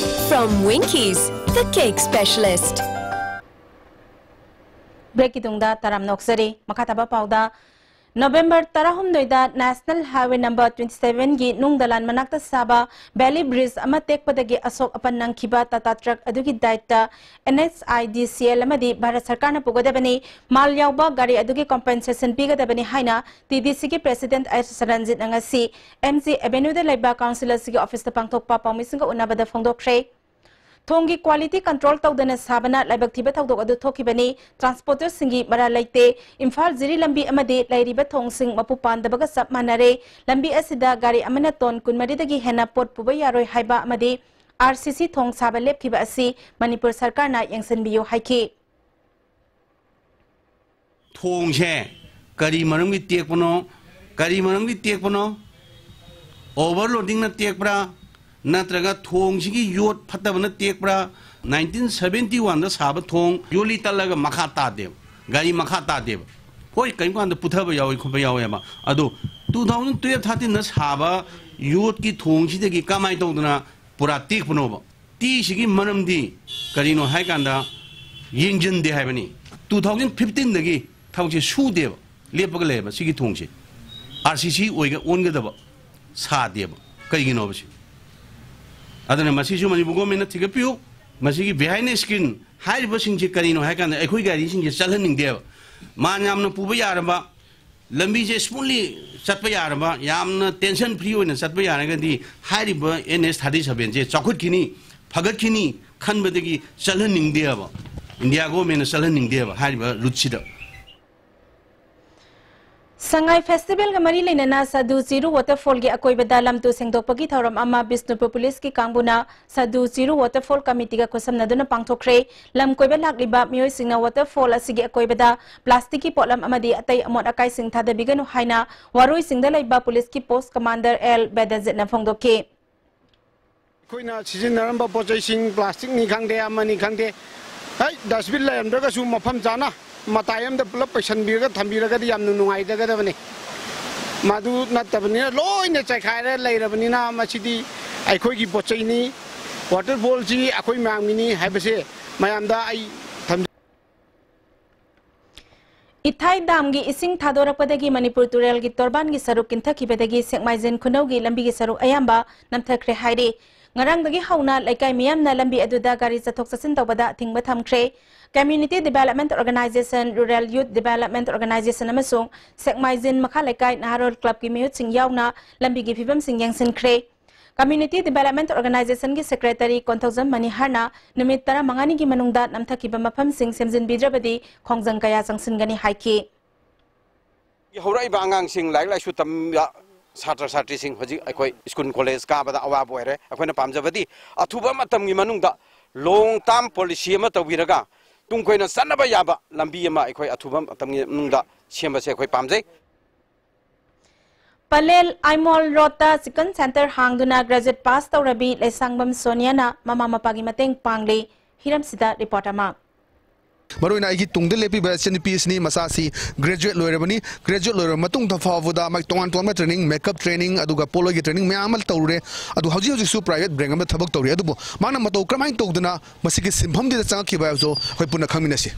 from Winkies, the cake specialist. ꯕ꯭ꯔꯦꯛꯀꯤ ꯇꯨꯡꯗ ꯇꯔꯥꯝꯅ ꯑꯣꯛꯆꯔꯤ꯫ ꯃꯈꯥ ꯇꯥꯕ ꯄꯥꯎꯗ, ꯅꯣꯕꯦꯝꯕꯔ ꯇꯔꯥꯍꯨꯝꯗꯣꯏꯗ National Highway number twenty sevenꯒꯤ ꯅꯨꯡ ꯗꯂꯥꯟ ꯃꯅꯥꯛꯇ ꯁꯥꯕ valley bridge ꯑꯃ ꯇꯦꯛꯄꯗꯒꯤ ꯑꯁꯣꯛ ꯑꯄꯟ ꯅꯪꯈꯤꯕ Tata truck ꯑꯗꯨꯒꯤ ꯗꯥꯏꯠꯇ NHIDCL ꯑꯃꯗꯤ ꯚꯥꯔꯠ ꯁꯔꯀꯥꯔꯅ ꯄꯨꯒꯗꯕꯅꯤ꯫ ꯃꯥꯜ ꯌꯥꯎꯕ ꯒꯥꯔꯤ ꯑꯗꯨꯒꯤ compensation ꯄꯤꯒꯗꯕꯅꯤ ꯍꯥꯏꯅ TDCꯒꯤ president S ꯔꯟꯖꯤꯠꯅ ꯉꯁꯤ MG Avenueꯗ ꯂꯩꯕ council ꯑꯁꯤꯒꯤ officeꯇ ꯄꯥꯡꯊꯣꯛꯄ ꯄꯥꯎꯃꯤꯁꯤꯡꯒ ꯎꯅꯕꯗ ꯐꯣꯡꯗꯣꯛꯈ꯭ꯔꯦ꯫ ꯊꯣꯡꯒꯤ quality control ꯇꯧꯗꯅ ꯁꯥꯕꯅ ꯂꯥꯏꯕꯛ ꯊꯤꯕ ꯊꯧꯗꯣꯛ ꯑꯗꯨ ꯊꯣꯛꯈꯤꯕꯅꯤ꯫ Transporterꯁꯤꯡꯒꯤ ꯃꯔꯥꯜ ꯂꯩꯇꯦ꯫ ꯏꯝꯐꯥꯜ ꯖꯤꯔꯤ ꯂꯝꯕꯤ ꯑꯃꯗꯤ ꯂꯩꯔꯤꯕ ꯊꯣꯡꯁꯤꯡ ꯃꯄꯨ ꯄꯥꯟꯗꯕꯒ ꯆꯞ ꯃꯥꯟꯅꯔꯦ꯫ ꯂꯝꯕꯤ ꯑꯁꯤꯗ ꯒꯥꯔꯤ ꯑꯃꯅ ꯇꯣꯟ ꯀꯨꯟꯃꯔꯤꯗꯒꯤ ꯍꯦꯟꯅ ꯄꯣꯠ ꯄꯨꯕ ꯌꯥꯔꯣꯏ ꯍꯥꯏꯕ ꯑꯃꯗꯤ RCC ꯊꯣꯡ ꯁꯥꯕ ꯂꯦꯞꯈꯤꯕ ꯑꯁꯤ ꯃꯅꯤꯄꯨꯔ ꯁꯔꯀꯥꯔꯅ ꯌꯦꯡꯁꯤꯟꯕꯤꯌꯨ ꯍꯥꯏꯈꯤ꯫ ꯊꯣꯡꯁꯦ ꯀꯔꯤ ꯃꯔꯝꯒꯤ ꯇꯦꯛꯄꯅꯣ? ꯀꯔꯤ ꯃꯔꯝꯒꯤ ꯇꯦꯛꯄꯅꯣ? Overloadingꯅ ꯇꯦꯛꯄ꯭ꯔꯥ? ꯅꯠꯇ꯭ꯔꯒ ꯊꯣꯡꯁꯤꯒꯤ ꯌꯣꯠ ꯐꯠꯇꯕꯅ ꯇꯦꯛꯄ꯭ꯔꯥ? Nineteen seventy oneꯗ ꯁꯥꯕ ꯊꯣꯡ ꯌꯣꯠꯂꯤ ꯇꯠꯂꯒ ꯃꯈꯥ ꯇꯥꯗꯦꯕ, ꯒꯥꯔꯤ ꯃꯈꯥ ꯇꯥꯗꯦꯕ꯫ ꯍꯣꯏ, ꯀꯔꯤꯒꯨꯝꯕ ꯀꯥꯟꯗ ꯄꯨꯊꯕ ꯌꯥꯎꯏ ꯈꯣꯠꯄ ꯌꯥꯎꯋꯦꯕ꯫ ꯑꯗꯣ two thousand twelve thirteenꯗ ꯁꯥꯕ ꯌꯣꯠꯀꯤ ꯊꯣꯡꯁꯤꯗꯒꯤ ꯀꯃꯥꯏꯅ ꯇꯧꯗꯅ ꯄꯨꯔꯥ ꯇꯦꯛꯄꯅꯣꯕ? ꯇꯦꯛꯏꯁꯤꯒꯤ ꯃꯔꯝꯗꯤ ꯀꯔꯤꯅꯣ ꯍꯥꯏ ꯀꯥꯟꯗ ꯌꯦꯡꯁꯤꯟꯗꯦ ꯍꯥꯏꯕꯅꯤ꯫ Two thousand fifteenꯗꯒꯤ ꯊꯕꯛꯁꯦ ꯁꯨꯗꯦꯕ, ꯂꯦꯞꯄꯒ ꯂꯩꯌꯦꯕ ꯁꯤꯒꯤ ꯊꯣꯡꯁꯦ꯫ RCC ꯑꯣꯏꯒ ꯑꯣꯟꯒꯗꯕ ꯁꯥꯗꯦꯕ꯫ ꯀꯩꯒꯤꯅꯣꯕ ꯁꯤ? ꯑꯗꯨꯅ ꯃꯁꯤꯁꯨ ꯃꯅꯤꯄꯨꯔ governmentꯅ ꯊꯤꯒꯠꯄꯤꯌꯨ꯫ ꯃꯁꯤꯒꯤ behind the screen ꯍꯥꯏꯔꯤꯕꯁꯤꯡꯁꯦ ꯀꯔꯤꯅꯣ ꯍꯥꯏ ꯀꯥꯟꯗ ꯑꯩꯈꯣꯏ ꯒꯥꯔꯤꯁꯤꯡꯁꯦ ꯆꯠꯍꯟꯅꯤꯡꯗꯦꯕ꯫ ꯃꯥꯟ ꯌꯥꯝꯅ ꯄꯨꯕ ꯌꯥꯔꯕ, ꯂꯝꯕꯤꯁꯦ smoothly ꯆꯠꯄ ꯌꯥꯔꯕ, ꯌꯥꯝꯅ tension free ꯑꯣꯏꯅ ꯆꯠꯄ ꯌꯥꯔꯒꯗꯤ ꯍꯥꯏꯔꯤꯕ NH thirty sevenꯁꯦ ꯆꯥꯎꯈꯠꯈꯤꯅꯤ, ꯐꯒꯠꯈꯤꯅꯤ ꯈꯟꯕꯗꯒꯤ ꯆꯠꯍꯟꯅꯤꯡꯗꯦꯕ꯫ ꯏꯟꯗꯤꯌꯥ ꯒꯣꯔꯃꯦꯟꯅ ꯆꯠꯍꯟꯅꯤꯡꯗꯦꯕ ꯍꯥꯏꯔꯤꯕ ꯔꯨꯠꯁꯤꯗ꯫ ꯁꯉꯥꯏ ꯐꯦꯁꯇꯤꯚꯦꯜꯒ ꯃꯔꯤ ꯂꯩꯅꯅ ꯁꯥꯗꯨ ꯆꯤꯔꯨ ꯋꯥꯇꯔꯐꯣꯜꯒꯤ ꯑꯀꯣꯏꯕꯗ ꯂꯝ ꯇꯨ ꯁꯦꯡꯗꯣꯛꯄꯒꯤ ꯊꯧꯔꯝ ꯑꯃ ꯕꯤꯁꯅꯨꯄꯨꯔ ꯄꯨꯂꯤꯁꯀꯤ ꯀꯥꯡꯕꯨꯅ ꯁꯥꯗꯨ ꯆꯤꯔꯨ ꯋꯥꯇꯔꯐꯣꯜ ꯀꯃꯤꯇꯤꯒ ꯈꯨꯠꯁꯝꯅꯗꯨꯅ ꯄꯥꯡꯊꯣꯛꯈ꯭ꯔꯦ꯫ ꯂꯝ ꯀꯣꯏꯕ ꯂꯥꯛꯂꯤꯕ ꯃꯤꯑꯣꯏꯁꯤꯡꯅ ꯋꯥꯇꯔꯐꯣꯜ ꯑꯁꯤꯒꯤ ꯑꯀꯣꯏꯕꯗ ꯄ꯭ꯂꯥꯁꯇꯤꯛꯀꯤ ꯄꯣꯠꯂꯝ ꯑꯃꯗꯤ ꯑꯇꯩ ꯑꯃꯣꯠ ꯑꯀꯥꯏꯁꯤꯡ ꯊꯥꯗꯕꯤꯒꯅꯨ ꯍꯥꯏꯅ ꯋꯥꯔꯣꯏꯁꯤꯡꯗ ꯂꯩꯕ ꯄꯨꯂꯤꯁꯀꯤ ꯄꯣꯁ ꯀꯃꯥꯟꯗꯔ ꯑꯦꯜ ꯕꯦꯗꯖꯤꯠꯅ ꯐꯣꯡꯗꯣꯛꯈꯤ꯫ ꯑꯩꯈꯣꯏꯅ ꯁꯤꯖꯤꯟꯅꯔꯝꯕ ꯄꯣꯠ ꯆꯩꯁꯤꯡ, ꯄ꯭ꯂꯥꯁꯇꯤꯛꯅꯤ ꯈꯪꯗꯦ, ꯑꯃꯅꯤ ꯈꯪꯗꯦ, ꯍꯩ, ꯗꯁꯕꯤꯟ ꯂꯩꯔꯝꯗ꯭ꯔꯒꯁꯨ ꯃꯐꯝ ꯆꯥꯅ ꯃꯇꯥꯏ ꯑꯃꯗ ꯄꯨꯂꯞ ꯄꯩꯁꯟꯕꯤꯔꯒ ꯊꯝꯕꯤꯔꯒꯗꯤ ꯌꯥꯝꯅ ꯅꯨꯡꯉꯥꯏꯖꯒꯗꯕꯅꯤ꯫ ꯃꯗꯨ ꯅꯠꯇꯕꯅꯤꯅ ꯂꯣꯏꯅ ꯆꯥꯏꯈꯥꯏꯔ ꯂꯩꯔꯕꯅꯤꯅ ꯃꯁꯤꯗꯤ ꯑꯩꯈꯣꯏꯒꯤ ꯄꯣꯠ ꯆꯩꯅꯤ, ꯋꯥꯇꯔꯐꯣꯜꯁꯤ ꯑꯩꯈꯣꯏ ꯃꯌꯥꯝꯒꯤꯅꯤ ꯍꯥꯏꯕꯁꯦ ꯃꯌꯥꯝꯗ ꯑꯩ ꯊꯝꯖ- ꯏꯊꯥꯏ ꯗꯥꯝꯒꯤ ꯏꯁꯤꯡ ꯊꯥꯗꯣꯔꯛꯄꯗꯒꯤ ꯃꯅꯤꯄꯨꯔ ꯇꯨꯔꯦꯜꯒꯤ ꯇꯣꯔꯕꯥꯟꯒꯤ ꯁꯔꯨꯛ ꯀꯤꯟꯊꯈꯤꯕꯗꯒꯤ ꯁꯦꯛꯃꯥꯏꯖꯤꯟ ꯈꯨꯅꯧꯒꯤ ꯂꯝꯕꯤꯒꯤ ꯁꯔꯨꯛ ꯑꯌꯥꯝꯕ ꯅꯝꯊꯈ꯭ꯔꯦ ꯍꯥꯏꯔꯤ꯫ ꯉꯔꯥꯡꯗꯒꯤ ꯍꯧꯅ ꯂꯩꯀꯥꯏ ꯃꯤꯌꯥꯝꯅ ꯂꯝꯕꯤ ꯑꯗꯨꯗ ꯒꯥꯔꯤ ꯆꯠꯊꯣꯛ ꯆꯠꯁꯤꯟ ꯇꯧꯕꯗ ꯑꯊꯤꯡꯕ ꯊꯝꯈ꯭ꯔꯦ꯫ Community Development Organization, Rural Youth Development Organization ꯑꯃꯁꯨꯡ ꯁꯦꯛꯃꯥꯏꯖꯤꯟ ꯃꯈꯥ ꯂꯩꯀꯥꯏ ꯅꯍꯥꯔꯣꯜ ꯀ꯭ꯂꯕꯀꯤ ꯃꯤꯍꯨꯠꯁꯤꯡ ꯌꯥꯎꯅ ꯂꯝꯕꯤꯒꯤ ꯐꯤꯕꯝꯁꯤꯡ ꯌꯦꯡꯁꯤꯟꯈ꯭ꯔꯦ꯫ Community Development Organizationꯒꯤ Secretary ꯀꯣꯟꯊꯧꯖꯝ ꯃꯅꯤꯍꯔꯅ ꯅꯨꯃꯤꯠ ꯇꯔꯥꯃꯉꯥꯅꯤꯒꯤ ꯃꯅꯨꯡꯗ ꯅꯝꯊꯈꯤꯕ ꯃꯐꯝꯁꯤꯡ ꯁꯦꯝꯖꯤꯟꯕꯤꯗ꯭ꯔꯕꯗꯤ ꯈꯣꯡꯖꯪ ꯀꯌꯥ ꯆꯪꯁꯤꯟꯒꯅꯤ ꯍꯥꯏꯈꯤ꯫ ꯍꯧꯔꯛꯏꯕ ꯑꯉꯥꯡꯁꯤꯡ ꯂꯥꯏꯔꯤꯛ ꯂꯥꯏꯁꯨ ꯇꯝꯕ ꯁꯥꯇ꯭ꯔ ꯁꯥꯇ꯭ꯔꯤꯁꯤꯡ ꯍꯧꯖꯤꯛ ꯑꯩꯈꯣꯏ ꯁ꯭ꯀꯨꯜ ꯀꯣꯂꯦꯖ ꯀꯥꯕꯗ ꯑꯋꯥꯕ ꯑꯣꯏꯔꯦ꯫ ꯑꯩꯈꯣꯏꯅ ꯄꯥꯝꯖꯕꯗꯤ ꯑꯊꯨꯕ ꯃꯇꯝꯒꯤ ꯃꯅꯨꯡꯗ long term policy ꯑꯃ ꯇꯧꯕꯤꯔꯒ ꯇꯨꯡ ꯀꯣꯏꯅ ꯆꯠꯅꯕ ꯌꯥꯕ ꯂꯝꯕꯤ ꯑꯃ ꯑꯩꯈꯣꯏ ꯑꯊꯨꯕ ꯃꯇꯝꯒꯤ ꯃꯅꯨꯡꯗ ꯁꯦꯝꯕꯁꯦ ꯑꯩꯈꯣꯏ ꯄꯥꯝꯖꯩ꯫ ꯄꯂꯦꯜ ꯑꯥꯏꯃꯣꯜ ꯔꯣꯗꯇ ꯆꯤꯀꯟ ꯁꯦꯟꯇꯔ ꯍꯥꯡꯗꯨꯅ ꯒ꯭ꯔꯦꯖꯨꯑꯦꯠ ꯄꯥꯁ ꯇꯧꯔꯕꯤ ꯂꯩꯁꯥꯡꯕꯝ ꯁꯣꯅꯤꯌꯥꯅ ꯃꯃꯥ ꯃꯄꯥꯒꯤ ꯃꯇꯦꯡ ꯄꯥꯡꯂꯤ꯫ ꯍꯤꯔꯝꯁꯤꯗ ꯔꯤꯄꯣꯔꯠ ꯑꯃ꯫ ꯃꯔꯨꯑꯣꯏꯅ ꯑꯩꯒꯤ ꯇꯨꯡꯗ ꯂꯦꯞꯄꯤꯕ ꯏꯆꯟꯅꯨꯄꯤ ꯑꯁꯤꯅꯤ, ꯃꯆꯥꯁꯤ ꯒ꯭ꯔꯦꯖꯨꯑꯦꯠ ꯂꯣꯏꯔꯕꯅꯤ꯫ ꯒ꯭ꯔꯦꯖꯨꯑꯦꯠ ꯂꯣꯏꯔꯕ ꯃꯇꯨꯡꯗ ꯐꯥꯎꯕꯗ ꯃꯥꯒꯤ ꯇꯣꯉꯥꯟ ꯇꯣꯉꯥꯟꯕ ꯇ꯭ꯔꯦꯅꯤꯡ, ꯃꯦꯀꯞ ꯇ꯭ꯔꯦꯅꯤꯡ, ꯑꯗꯨꯒ ꯄꯣꯠꯂꯣꯏꯒꯤ ꯇ꯭ꯔꯦꯅꯤꯡ ꯃꯌꯥꯝ ꯑꯃ ꯇꯧꯔꯨꯔꯦ꯫ ꯑꯗꯨ ꯍꯧꯖꯤꯛ ꯍꯧꯖꯤꯛꯁꯨ ꯄ꯭ꯔꯥꯏꯚꯦꯠ ꯕꯦꯡꯛ ꯑꯃꯗ ꯊꯕꯛ ꯇꯧꯔꯤ꯫ ꯑꯗꯨꯕꯨ ꯃꯥꯅ ꯃꯇꯧ ꯀꯔꯝꯍꯥꯏꯅ ꯇꯧꯗꯅ ꯃꯁꯤꯒꯤ ꯁꯤꯟꯐꯝꯁꯤꯗ ꯆꯪꯉꯛꯈꯤꯕ ꯍꯥꯏꯕꯁꯨ ꯑꯩꯈꯣꯏ ꯄꯨꯟꯅ ꯈꯪꯃꯤꯟꯅꯁꯤ꯫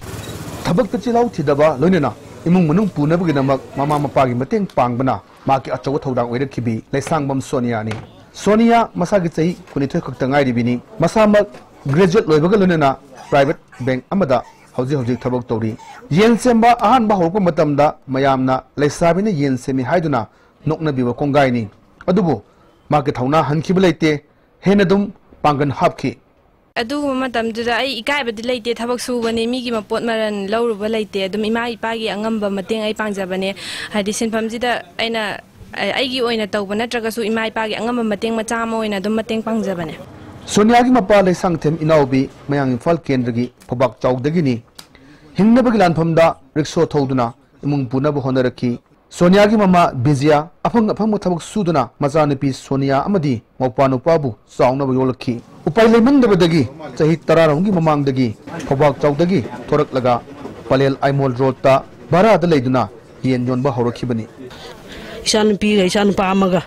ꯊꯕꯛꯇ ꯆꯤꯜꯍꯥꯎ ꯊꯤꯗꯕ, ꯂꯣꯏꯅꯅ ꯏꯃꯨꯡ ꯃꯅꯨꯡ ꯄꯨꯅꯕꯒꯤꯗꯃꯛ ꯃꯃꯥ ꯃꯄꯥꯒꯤ ꯃꯇꯦꯡ ꯄꯥꯡꯕꯅ ꯃꯍꯥꯛꯀꯤ ꯑꯆꯧꯕ ꯊꯧꯗꯥꯡ ꯑꯣꯏꯔꯛꯈꯤꯕꯤ ꯂꯩꯁꯥꯡꯕꯝ ꯁꯣꯅꯤꯌꯥꯅꯤ꯫ ꯁꯣꯅꯤꯌꯥ ꯃꯁꯥꯒꯤ ꯆꯍꯤ ꯀꯨꯟꯅꯤꯊꯣꯏ ꯈꯛꯇ ꯉꯥꯏꯔꯤꯕꯤꯅꯤ꯫ ꯃꯁꯥꯃꯛ ꯒ꯭ꯔꯦꯖꯨꯑꯦꯠ ꯂꯣꯏꯕꯒ ꯂꯣꯏꯅꯅ ꯄ꯭ꯔꯥꯏꯚꯦꯠ ꯕꯦꯡꯛ ꯑꯃꯗ ꯍꯧꯖꯤꯛ ꯍꯧꯖꯤꯛ ꯊꯕꯛ ꯇꯧꯔꯤ꯫ ꯌꯦꯟ ꯁꯦꯝꯕ ꯑꯍꯥꯟꯕ ꯍꯧꯔꯛꯄ ꯃꯇꯝꯗ ꯃꯌꯥꯝꯅ ꯂꯩꯁꯥꯕꯤꯅ ꯌꯦꯟ ꯁꯦꯝꯃꯤ ꯍꯥꯏꯗꯨꯅ ꯅꯣꯛꯅꯕꯤꯕ ꯀꯣꯡꯒꯥꯏꯅꯤ꯫ ꯑꯗꯨꯕꯨ ꯃꯍꯥꯛꯀꯤ ꯊꯧꯅꯥ ꯍꯟꯈꯤꯕ ꯂꯩꯇꯦ, ꯍꯦꯟꯅ ꯑꯗꯨꯝ ꯄꯥꯡꯒꯜ ꯍꯥꯞꯈꯤ꯫ ꯑꯗꯨꯒꯨꯝꯕ ꯃꯇꯝꯗꯨꯗ ꯑꯩ ꯏꯀꯥꯏꯕꯗꯤ ꯂꯩꯇꯦ, ꯊꯕꯛ ꯁꯨꯕꯅꯦ, ꯃꯤꯒꯤ ꯃꯄꯣꯠ ꯃꯔꯟ ꯂꯧꯔꯨꯕ ꯂꯩꯇꯦ꯫ ꯑꯗꯨꯝ ꯏꯃꯥ ꯏꯄꯥꯒꯤ ꯑꯉꯝꯕ ꯃꯇꯦꯡ ꯑꯩ ꯄꯥꯡꯖꯕꯅꯦ꯫ ꯍꯥꯏꯗꯤ ꯁꯤꯟꯐꯝꯁꯤꯗ ꯑꯩꯅ, ꯑꯩꯒꯤ ꯑꯣꯏꯅ ꯇꯧꯕ ꯅꯠꯇ꯭ꯔꯒꯁꯨ ꯏꯃꯥ ꯏꯄꯥꯒꯤ ꯑꯉꯝꯕ ꯃꯇꯦꯡ ꯃꯆꯥ ꯑꯃ ꯑꯣꯏꯅ ꯑꯗꯨꯝ ꯃꯇꯦꯡ ꯄꯥꯡꯖꯕꯅꯦ꯫ ꯁꯣꯅꯤꯌꯥꯒꯤ ꯃꯄꯥ ꯂꯩꯁꯥꯡꯊꯦꯝ ꯏꯅꯥꯎꯕꯤ ꯃꯌꯥꯡ ꯏꯝꯐꯥꯜ ꯀꯦꯟꯗ꯭ꯔꯒꯤ ꯐꯧꯕꯥꯛ ꯆꯥꯎꯗꯒꯤꯅꯤ꯫ ꯍꯤꯡꯅꯕꯒꯤ ꯂꯥꯟꯐꯝꯗ ꯔꯤꯛꯁꯣ ꯊꯧꯗꯨꯅ ꯏꯃꯨꯡ ꯄꯨꯅꯕ ꯍꯣꯠꯅꯔꯛꯈꯤ꯫ ꯁꯣꯅꯤꯌꯥꯒꯤ ꯃꯃꯥ ꯕꯤꯖꯤꯌꯥ ꯑꯐꯪ ꯑꯐꯪꯕ ꯊꯕꯛ ꯁꯨꯗꯨꯅ ꯃꯆꯥꯅꯨꯄꯤ ꯁꯣꯅꯤꯌꯥ ꯑꯃꯗꯤ ꯃꯧꯄꯥ ꯅꯨꯄꯥꯕꯨ ꯆꯥꯎꯅꯕ ꯌꯣꯛꯂꯛꯈꯤ꯫ ꯎꯄꯥꯏ ꯂꯩꯃꯟꯗꯕꯗꯒꯤ ꯆꯍꯤ ꯇꯔꯥꯔꯣꯝꯒꯤ ꯃꯃꯥꯡꯗꯒꯤ ꯐꯧꯕꯥꯛ ꯆꯥꯎꯗꯒꯤ ꯊꯣꯔꯛꯂꯒ ꯄꯂꯦꯜ ꯑꯥꯏꯃꯣꯜ ꯔꯣꯗꯇ ꯚꯔꯥꯗ ꯂꯩꯗꯨꯅ ꯌꯦꯟ ꯌꯣꯟꯕ ꯍꯧꯔꯛꯈꯤꯕꯅꯤ꯫ ꯏꯆꯥꯅꯨꯄꯤꯒ ꯏꯆꯥꯅꯨꯄꯥ ꯑꯃꯒ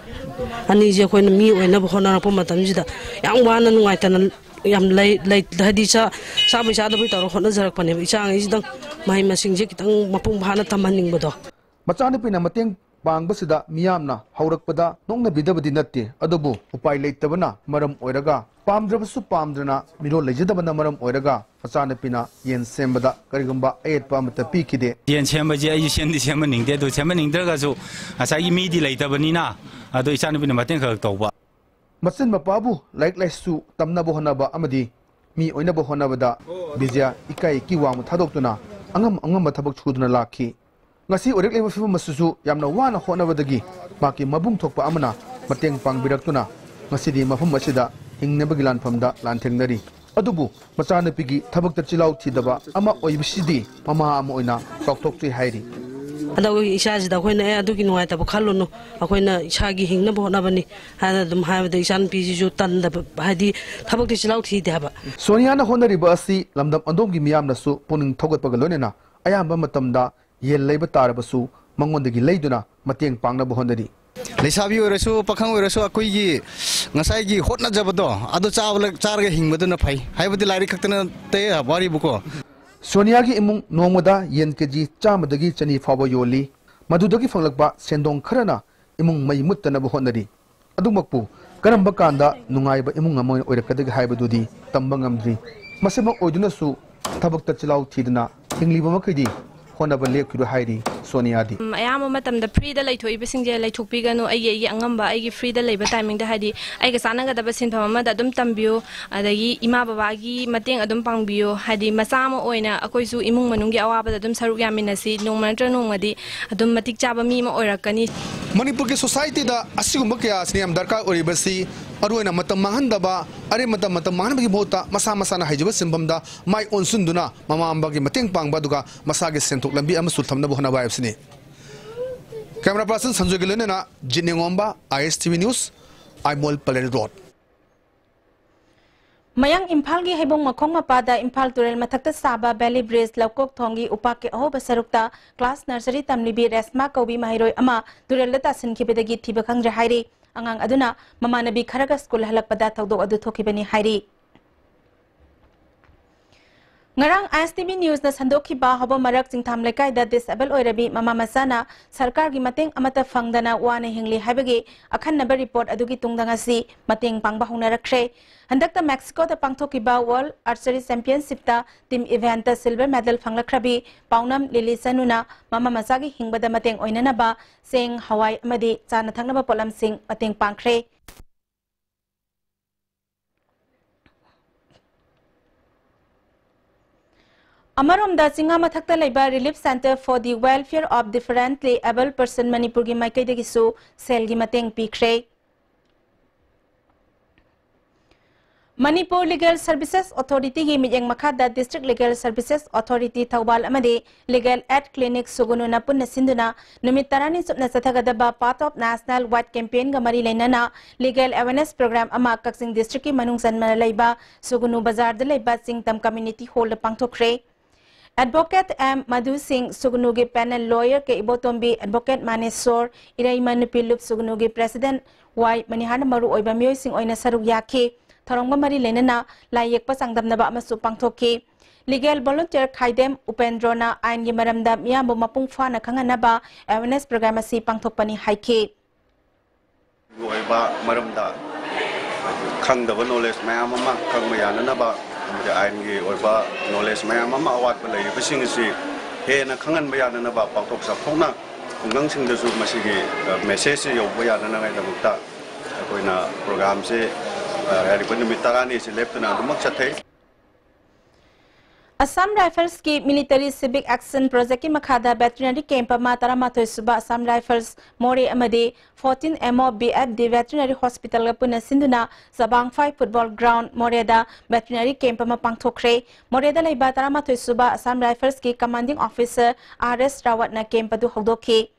ꯑꯅꯤꯁꯦ ꯑꯩꯈꯣꯏꯅ ꯃꯤ ꯑꯣꯏꯅꯕ ꯍꯣꯠꯅꯔꯛꯄ ꯃꯇꯝꯁꯤꯗ ꯌꯥꯝ ꯋꯥꯅ ꯅꯨꯡꯉꯥꯏꯇꯅ ꯌꯥꯝ ꯂꯩ, ꯂꯩ, ꯍꯥꯏꯗꯤ ꯆꯥ-, ꯆꯥꯕꯩ ꯆꯥꯗꯕꯩ ꯇꯧꯔ ꯍꯣꯠꯅꯖꯔꯛꯄꯅꯦꯕ꯫ ꯏꯆꯥꯉꯩꯁꯤꯗꯪ ꯃꯍꯩ ꯃꯁꯤꯡꯁꯦ ꯈꯤꯇꯪ ꯃꯄꯨꯡ ꯐꯥꯅ ꯇꯝꯍꯟꯅꯤꯡꯕꯗꯣ꯫ ꯃꯆꯥꯅꯨꯄꯤꯅ ꯃꯇꯦꯡ ꯄꯥꯡꯕꯁꯤꯗ ꯃꯤꯌꯥꯝꯅ ꯍꯧꯔꯛꯄꯗ ꯅꯣꯛꯅꯕꯤꯗꯕꯗꯤ ꯅꯠꯇꯦ, ꯑꯗꯨꯕꯨ ꯎꯄꯥꯏ ꯂꯩꯇꯕꯅ ꯃꯔꯝ ꯑꯣꯏꯔꯒ ꯄꯥꯝꯗ꯭ꯔꯕꯁꯨ ꯄꯥꯝꯗ꯭ꯔꯅ ꯃꯤꯔꯣꯜ ꯂꯩꯖꯗꯕꯅ ꯃꯔꯝ ꯑꯣꯏꯔꯒ ꯃꯆꯥꯅꯨꯄꯤꯅ ꯌꯦꯟ ꯁꯦꯝꯕꯗ ꯀꯔꯤꯒꯨꯝꯕ ꯑꯌꯦꯠꯄ ꯑꯃꯠꯇ ꯄꯤꯈꯤꯗꯦ꯫ ꯌꯦꯟ ꯁꯦꯝꯕꯁꯦ ꯑꯩꯁꯨ ꯁꯦꯝꯗꯤ ꯁꯦꯝꯍꯟꯅꯤꯡꯗꯦ, ꯑꯗꯨ ꯁꯦꯝꯍꯟꯅꯤꯡꯗ꯭ꯔꯒꯁꯨ ꯉꯁꯥꯏꯒꯤ ꯃꯤꯗꯤ ꯂꯩꯇꯕꯅꯤꯅ ꯑꯗꯣ ꯏꯆꯥꯅꯨꯄꯤꯅ ꯃꯇꯦꯡ ꯈꯔ ꯈꯔ ꯇꯧꯕ꯫ ꯃꯆꯤꯟ ꯃꯄꯥꯕꯨ ꯂꯥꯏꯔꯤꯛ ꯂꯥꯏꯁꯨ ꯇꯝꯅꯕ ꯍꯣꯠꯅꯕ ꯑꯃꯗꯤ ꯃꯤ ꯑꯣꯏꯅꯕ ꯍꯣꯠꯅꯕꯗ ꯕꯤꯖꯌ ꯏꯀꯥꯏ ꯏꯀꯤ ꯋꯥꯡꯃ ꯊꯥꯗꯣꯛꯇꯨꯅ ꯑꯉꯝ ꯑꯉꯝꯕ ꯊꯕꯛ ꯁꯨꯗꯨꯅ ꯂꯥꯛꯈꯤ꯫ ꯉꯁꯤ ꯑꯣꯏꯔꯛꯂꯤꯕ ꯐꯤꯕꯝ ꯑꯁꯤꯁꯨ ꯌꯥꯝꯅ ꯋꯥꯅ ꯍꯣꯠꯅꯕꯗꯒꯤ ꯃꯍꯥꯛꯀꯤ ꯃꯕꯨꯡ ꯊꯣꯛꯄ ꯑꯃꯅ ꯃꯇꯦꯡ ꯄꯥꯡꯕꯤꯔꯛꯇꯨꯅ ꯉꯁꯤꯗꯤ ꯃꯐꯝ ꯑꯁꯤꯗ ꯍꯤꯡꯅꯕꯒꯤ ꯂꯥꯟꯐꯝꯗ ꯂꯥꯟꯊꯦꯡꯅꯔꯤ꯫ ꯑꯗꯨꯕꯨ ꯃꯆꯥꯅꯨꯄꯤꯒꯤ ꯊꯕꯛꯇ ꯆꯤꯜꯍꯥꯎ ꯊꯤꯗꯕ ꯑꯃ ꯑꯣꯏꯕꯁꯤꯗꯤ ꯃꯃꯥ ꯑꯃ ꯑꯣꯏꯅ ꯆꯥꯎꯊꯣꯛꯆꯩ ꯍꯥꯏꯔꯤ꯫ ꯑꯗ ꯑꯩꯈꯣꯏꯒꯤ ꯏꯆꯥꯁꯤꯗ ꯑꯩꯈꯣꯏꯅ "ꯑꯦ, ꯑꯗꯨꯒꯤ ꯅꯨꯡꯉꯥꯏꯇꯕ ꯈꯜꯂꯨꯅꯨ, ꯑꯩꯈꯣꯏꯅ ꯏꯁꯥꯒꯤ ꯍꯤꯡꯅꯕ ꯍꯣꯠꯅꯕꯅꯤ" ꯍꯥꯏꯅ ꯑꯗꯨꯝ ꯍꯥꯏꯕꯗ ꯏꯆꯥꯅꯨꯄꯤꯁꯤꯁꯨ ꯇꯟꯗꯕ, ꯍꯥꯏꯗꯤ ꯊꯕꯛꯇꯤ ꯆꯤꯜꯍꯥꯎ ꯊꯤꯗꯦ ꯍꯥꯏꯕ꯫ ꯁꯣꯅꯤꯌꯥꯅ ꯍꯣꯠꯅꯔꯤꯕ ꯑꯁꯤ ꯂꯝꯗꯝ ꯑꯗꯣꯝꯒꯤ ꯃꯤꯌꯥꯝꯅꯁꯨ ꯄꯨꯛꯅꯤꯡ ꯊꯧꯒꯠꯄꯒ ꯂꯣꯏꯅꯅ ꯑꯌꯥꯝꯕ ꯃꯇꯝꯗ ꯌꯦꯟ ꯂꯩꯕ ꯇꯥꯔꯕꯁꯨ ꯃꯉꯣꯟꯗꯒꯤ ꯂꯩꯗꯨꯅ ꯃꯇꯦꯡ ꯄꯥꯡꯅꯕ ꯍꯣꯠꯅꯔꯤ꯫ ꯂꯩꯁꯥꯕꯤ ꯑꯣꯏꯔꯁꯨ ꯄꯥꯈꯪ ꯑꯣꯏꯔꯁꯨ ꯑꯩꯈꯣꯏꯒꯤ ꯉꯁꯥꯏꯒꯤ ꯍꯣꯠꯅꯖꯕꯗꯣ ꯑꯗꯨ ꯆꯥꯕ ꯆꯥꯔꯒ ꯍꯤꯡꯕꯗꯨꯅ ꯐꯩ, ꯍꯥꯏꯕꯗꯤ ꯂꯥꯏꯔꯤꯛ ꯈꯛꯇ ꯅꯠꯇꯦ ꯋꯥꯔꯤꯕꯨꯀꯣ꯫ ꯁꯣꯅꯤꯌꯥꯒꯤ ꯏꯃꯨꯡ ꯅꯣꯡꯃꯗ ꯌꯦꯟ ꯀꯦꯖꯤ ꯆꯥꯝꯃꯗꯒꯤ ꯆꯅꯤ ꯐꯥꯎꯕ ꯌꯣꯜꯂꯤ꯫ ꯃꯗꯨꯗꯒꯤ ꯐꯪꯂꯛꯄ ꯁꯦꯟꯗꯣꯡ ꯈꯔꯅ ꯏꯃꯨꯡ ꯃꯩ ꯃꯨꯠꯇꯅꯕ ꯍꯣꯠꯅꯔꯤ꯫ ꯑꯗꯨꯃꯛꯄꯨ ꯀꯔꯝꯕ ꯀꯥꯟꯗ ꯅꯨꯡꯉꯥꯏꯕ ꯏꯃꯨꯡ ꯑꯃ ꯑꯣꯏꯔꯛꯀꯗꯒꯦ ꯍꯥꯏꯕꯗꯨꯗꯤ ꯇꯝꯕ ꯉꯝꯗ꯭ꯔꯤ꯫ ꯃꯁꯤꯃꯛ ꯑꯣꯏꯗꯨꯅꯁꯨ ꯊꯕꯛꯇ ꯆꯤꯜꯍꯥꯎ ꯊꯤꯗꯅ ꯍꯤꯡꯂꯤꯕ ꯃꯈꯩꯗꯤ ꯍꯣꯠꯅꯕ ꯂꯦꯞꯈꯤꯔꯣꯏ ꯍꯥꯏꯔꯤ ꯁꯣꯅꯤꯌꯥꯗꯤ꯫ ꯎꯝ, ꯑꯌꯥꯝꯕ ꯃꯇꯝꯗ ꯐ꯭ꯔꯤꯗ ꯂꯩꯊꯣꯛꯏꯕꯁꯤꯡꯁꯦ ꯂꯩꯊꯣꯛꯄꯤꯒꯅꯨ꯫ ꯑꯩꯒꯤ, ꯑꯩꯒꯤ ꯑꯉꯝꯕ, ꯑꯩꯒꯤ ꯐ꯭ꯔꯤꯗ ꯂꯩꯕ ꯇꯥꯏꯃꯤꯡꯗ, ꯍꯥꯏꯗꯤ, ꯑꯩꯒ ꯆꯥꯟꯅꯒꯗꯕ ꯁꯤꯟꯐꯝ ꯑꯃꯗ ꯑꯗꯨꯝ ꯇꯝꯕꯤꯌꯨ꯫ ꯑꯗꯒꯤ ꯏꯃꯥ ꯕꯕꯥꯒꯤ ꯃꯇꯦꯡ ꯑꯗꯨꯝ ꯄꯥꯡꯕꯤꯌꯨ꯫ ꯍꯥꯏꯗꯤ, ꯃꯆꯥ ꯑꯃ ꯑꯣꯏꯅ ꯑꯩꯈꯣꯏꯁꯨ ꯏꯃꯨꯡ ꯃꯅꯨꯡꯒꯤ ꯑꯋꯥꯕꯗ ꯑꯗꯨꯝ ꯁꯔꯨꯛ ꯌꯥꯃꯤꯟꯅꯁꯤ꯫ ꯅꯣꯡꯃ ꯅꯠꯇ꯭ꯔ ꯅꯣꯡꯃꯗꯤ ꯑꯗꯨꯝ ꯃꯇꯤꯛ ꯆꯥꯕ ꯃꯤ ꯑꯃ ꯑꯣꯏꯔꯛꯀꯅꯤ꯫ ꯃꯅꯤꯄꯨꯔꯒꯤ ꯁꯣꯁꯥꯏꯇꯤꯗ ꯑꯁꯤꯒꯨꯝꯕ ꯀꯌꯥ ꯑꯁꯤꯅ ꯌꯥꯝ ꯗꯔꯀꯥꯔ ꯑꯣꯏꯔꯤꯕꯁꯤ, ꯑꯔꯣꯏꯅ ꯃꯇꯝ ꯃꯥꯡꯍꯟꯗꯕ, ꯑꯔꯦꯝꯕꯗ ꯃꯇꯝ ꯃꯥꯡꯍꯟꯕꯒꯤ ꯃꯍꯨꯠꯇ ꯃꯁꯥ ꯃꯁꯥꯅ ꯍꯩꯖꯕ ꯁꯤꯟꯐꯝꯗ ꯃꯥꯏ ꯑꯣꯟꯁꯤꯟꯗꯨꯅ ꯃꯃꯥ ꯃꯄꯥꯒꯤ ꯃꯇꯦꯡ ꯄꯥꯡꯕ, ꯑꯗꯨꯒ ꯃꯁꯥꯒꯤ ꯁꯦꯟꯊꯣꯛ ꯂꯝꯕꯤ ꯑꯃꯁꯨ ꯊꯝꯅꯕ ꯍꯣꯠꯅꯕ ꯍꯥꯏꯕꯁꯤꯅꯤ꯫ ꯀꯦꯃꯦꯔꯥ ꯄꯥꯔꯁꯟ ꯁꯟꯖꯣꯏꯒꯤ ꯂꯣꯏꯅꯅ ꯖꯤꯠ ꯅꯤꯉꯣꯝꯕ, I S T V news, Aimol Palel road. ꯃꯌꯥꯡ ꯏꯝꯐꯥꯜꯒꯤ ꯍꯩꯕꯣꯡ ꯃꯈꯣꯡ ꯃꯄꯥꯗ ꯏꯝꯐꯥꯜ ꯇꯨꯔꯦꯜ ꯃꯊꯛꯇ ꯁꯥꯕ ꯚꯦꯂꯤ ꯕ꯭ꯔꯤꯖ ꯂꯧꯀꯣꯛ ꯊꯣꯡꯒꯤ ꯎꯄꯥꯛꯀꯤ ꯑꯍꯧꯕ ꯁꯔꯨꯛꯇ ꯀ꯭ꯂꯥꯁ ꯅꯔꯁꯔꯤ ꯇꯝꯂꯤꯕꯤ ꯔꯦꯁꯃꯥ ꯀꯧꯕꯤ ꯃꯍꯩꯔꯣꯏ ꯑꯃ ꯇꯨꯔꯦꯜꯗ ꯇꯥꯁꯤꯟꯈꯤꯕꯗꯒꯤ ꯊꯤꯕ ꯈꯪꯗ꯭ꯔꯦ ꯍꯥꯏꯔꯤ꯫ ꯑꯉꯥꯡ ꯑꯗꯨꯅ ꯃꯃꯥꯟꯅꯕꯤ ꯈꯔꯒ ꯁ꯭ꯀꯨꯜ ꯍꯜꯂꯛꯄꯗ ꯊꯧꯗꯣꯛ ꯑꯗꯨ ꯊꯣꯛꯈꯤꯕꯅꯤ ꯍꯥꯏꯔꯤ꯫ ꯉꯔꯥꯡ ꯑꯥꯏ ꯑꯦꯁ ꯇꯤ ꯚꯤ ꯅ꯭ꯌꯨꯁꯅ ꯁꯟꯗꯣꯛꯈꯤꯕ ꯍꯧꯕ ꯃꯔꯛ ꯆꯤꯡꯊꯥꯝ ꯂꯩꯀꯥꯏꯗ ꯗꯤꯁꯑꯦꯕꯜ ꯑꯣꯏꯔꯕꯤ ꯃꯃꯥ ꯃꯆꯥꯅ ꯁꯔꯀꯥꯔꯒꯤ ꯃꯇꯦꯡ ꯑꯃꯠꯇ ꯐꯪꯗꯅ ꯋꯥꯅ ꯍꯤꯡꯂꯤ ꯍꯥꯏꯕꯒꯤ ꯑꯈꯟꯅꯕ ꯔꯤꯄꯣꯔꯠ ꯑꯗꯨꯒꯤ ꯇꯨꯡꯗ ꯉꯁꯤ ꯃꯇꯦꯡ ꯄꯥꯡꯕ ꯍꯧꯅꯔꯛꯈ꯭ꯔꯦ꯫ ꯍꯟꯗꯛꯇ ꯃꯦꯛꯁꯤꯀꯣꯗ ꯄꯥꯡꯊꯣꯛꯈꯤꯕ ꯋꯥꯔꯜꯗ ꯑꯥꯔꯆꯔꯤ ꯆꯦꯝꯄꯤꯌꯟꯁꯤꯞꯇ ꯇꯤꯝ ꯏꯚꯦꯟꯠꯇ ꯁꯤꯜꯚꯔ ꯃꯦꯗꯜ ꯐꯪꯂꯛꯈ꯭ꯔꯕꯤ ꯄꯥꯎꯅꯝ ꯂꯤꯂꯤ ꯆꯅꯨꯅ ꯃꯃꯥ ꯃꯆꯥꯒꯤ ꯍꯤꯡꯕꯗ ꯃꯇꯦꯡ ꯑꯣꯏꯅꯅꯕ ꯆꯦꯡ, ꯍꯋꯥꯏ ꯑꯃꯗꯤ ꯆꯥꯅ ꯊꯛꯅꯕ ꯄꯣꯠꯂꯝꯁꯤꯡ ꯃꯇꯦꯡ ꯄꯥꯡꯈ꯭ꯔꯦ꯫ ꯑꯃꯔꯣꯝꯗ, ꯆꯤꯡꯉꯥ ꯃꯊꯛꯇ ꯂꯩꯕ Relief Centre for the Welfare of Differently Abled Person ꯃꯅꯤꯄꯨꯔꯒꯤ ꯃꯥꯏꯀꯩꯗꯒꯤꯁꯨ ꯁꯦꯜꯒꯤ ꯃꯇꯦꯡ ꯄꯤꯈ꯭ꯔꯦ꯫ ꯃꯅꯤꯄꯨꯔ ꯂꯤꯒꯦꯜ ꯁꯔꯚꯤꯁꯦꯁ ꯑꯣꯊꯣꯔꯤꯇꯤꯒꯤ ꯃꯤꯠꯌꯦꯡ ꯃꯈꯥꯗ District Legal Services Authority Thoubal ꯑꯃꯗꯤ Legal Aid Clinic ꯁꯨꯒꯨꯅꯨꯅ ꯄꯨꯟꯅ ꯁꯤꯟꯗꯨꯅ ꯅꯨꯃꯤꯠ ꯇꯔꯥꯅꯤ ꯆꯨꯞꯅ ꯆꯠꯊꯒꯗꯕ Path of National White Campaignꯒ ꯃꯔꯤ ꯂꯩꯅꯅ Legal Awareness Program ꯑꯃ ꯀꯛꯆꯤꯡ Districtꯀꯤ ꯃꯅꯨꯡ ꯆꯟꯕ ꯂꯩꯕ ꯁꯨꯒꯨꯅꯨ ꯕꯖꯥꯔꯗ ꯂꯩꯕ ꯆꯤꯡꯇꯝ Community Hallꯗ ꯄꯥꯡꯊꯣꯛꯈ꯭ꯔꯦ꯫ Advocate ꯑꯦꯝ ꯃꯙꯨ ꯁꯤꯡ, ꯁꯨꯒꯅꯨꯒꯤ panel lawyer ꯀꯦ ꯏꯕꯣꯇꯣꯝꯕꯤ, Advocate ꯃꯥꯅꯦꯁꯣꯔ, ꯏꯔꯩꯃ ꯅꯨꯄꯤ ꯂꯨꯞ ꯁꯨꯒꯅꯨꯒꯤ president ꯋꯥꯏ ꯃꯅꯤꯍꯥꯔꯅ ꯃꯔꯨ ꯑꯣꯏꯕ ꯃꯤꯑꯣꯏꯁꯤꯡ ꯑꯣꯏꯅ ꯁꯔꯨꯛ ꯌꯥꯈꯤ꯫ ꯊꯧꯔꯝꯒ ꯃꯔꯤ ꯂꯩꯅꯅ ꯂꯥꯏ ꯌꯦꯛꯄ ꯆꯥꯡꯗꯝꯅꯕ ꯑꯃꯁꯨ ꯄꯥꯡꯊꯣꯛꯈꯤ꯫ Legal volunteer ꯈꯥꯏꯗꯦꯝ ꯎꯄꯦꯟꯗ꯭ꯔꯣꯅ ꯑꯥꯏꯟꯒꯤ ꯃꯔꯝꯗ ꯃꯤꯌꯥꯝꯕꯨ ꯃꯄꯨꯡ ꯐꯥꯅ ꯈꯪꯍꯟꯅꯕ awareness program ꯑꯁꯤ ꯄꯥꯡꯊꯣꯛꯄꯅꯤ ꯍꯥꯏꯈꯤ꯫ ꯑꯣꯏꯕ ꯃꯔꯝꯗ ꯈꯪꯗꯕ knowledge ꯃꯌꯥꯝ ꯑꯃ ꯈꯪꯕ ꯌꯥꯅꯅꯕ, ꯑꯃꯗꯤ ꯑꯥꯏꯟꯒꯤ ꯑꯣꯏꯕ knowledge ꯃꯌꯥꯝ ꯑꯃ ꯑꯋꯥꯠꯄ ꯂꯩꯔꯤꯕꯁꯤꯡ ꯑꯁꯤ ꯍꯦꯟꯅ ꯈꯪꯍꯟꯕ ꯌꯥꯅꯅꯕ, ꯄꯥꯛꯊꯣꯛ ꯆꯥꯎꯊꯣꯛꯅ ꯈꯨꯡꯒꯪꯁꯤꯡꯗꯁꯨ ꯃꯁꯤꯒꯤ ꯃꯦꯁꯦꯖꯁꯤ ꯌꯧꯕ ꯌꯥꯅꯅꯉꯥꯏꯗꯃꯛꯇ ꯑꯩꯈꯣꯏꯅ ꯄ꯭ꯔꯣꯒ꯭ꯔꯥꯝꯁꯤ ꯌꯥꯔꯤꯕ ꯅꯨꯃꯤꯠ ꯇꯔꯥꯅꯤꯁꯤ ꯂꯦꯞꯇꯅ ꯑꯗꯨꯃꯛ ꯆꯠꯊꯩ꯫ Assam Riflesꯀꯤ Military Civic Action Projectꯀꯤ ꯃꯈꯥꯗ Veterinary Camp ꯑꯃ ꯇꯔꯥꯃꯥꯊꯣꯏ ꯁꯨꯕ Assam Rifles ꯃꯣꯔꯦ ꯑꯃꯗꯤ fourteen M O B F D Veterinary Hospitalꯒ ꯄꯨꯟꯅ ꯁꯤꯟꯗꯨꯅ ꯆꯕꯥꯡꯐꯥꯏ Football Ground ꯃꯣꯔꯦꯗ Veterinary Camp ꯑꯃ ꯄꯥꯡꯊꯣꯛꯈ꯭ꯔꯦ꯫ ꯃꯣꯔꯦꯗ ꯂꯩꯕ ꯇꯔꯥꯃꯥꯊꯣꯏ ꯁꯨꯕ Assam Riflesꯀꯤ Commanding Officer R S Rawatꯅ camp ꯑꯗꯨ ꯍꯧꯗꯣꯛꯈꯤ꯫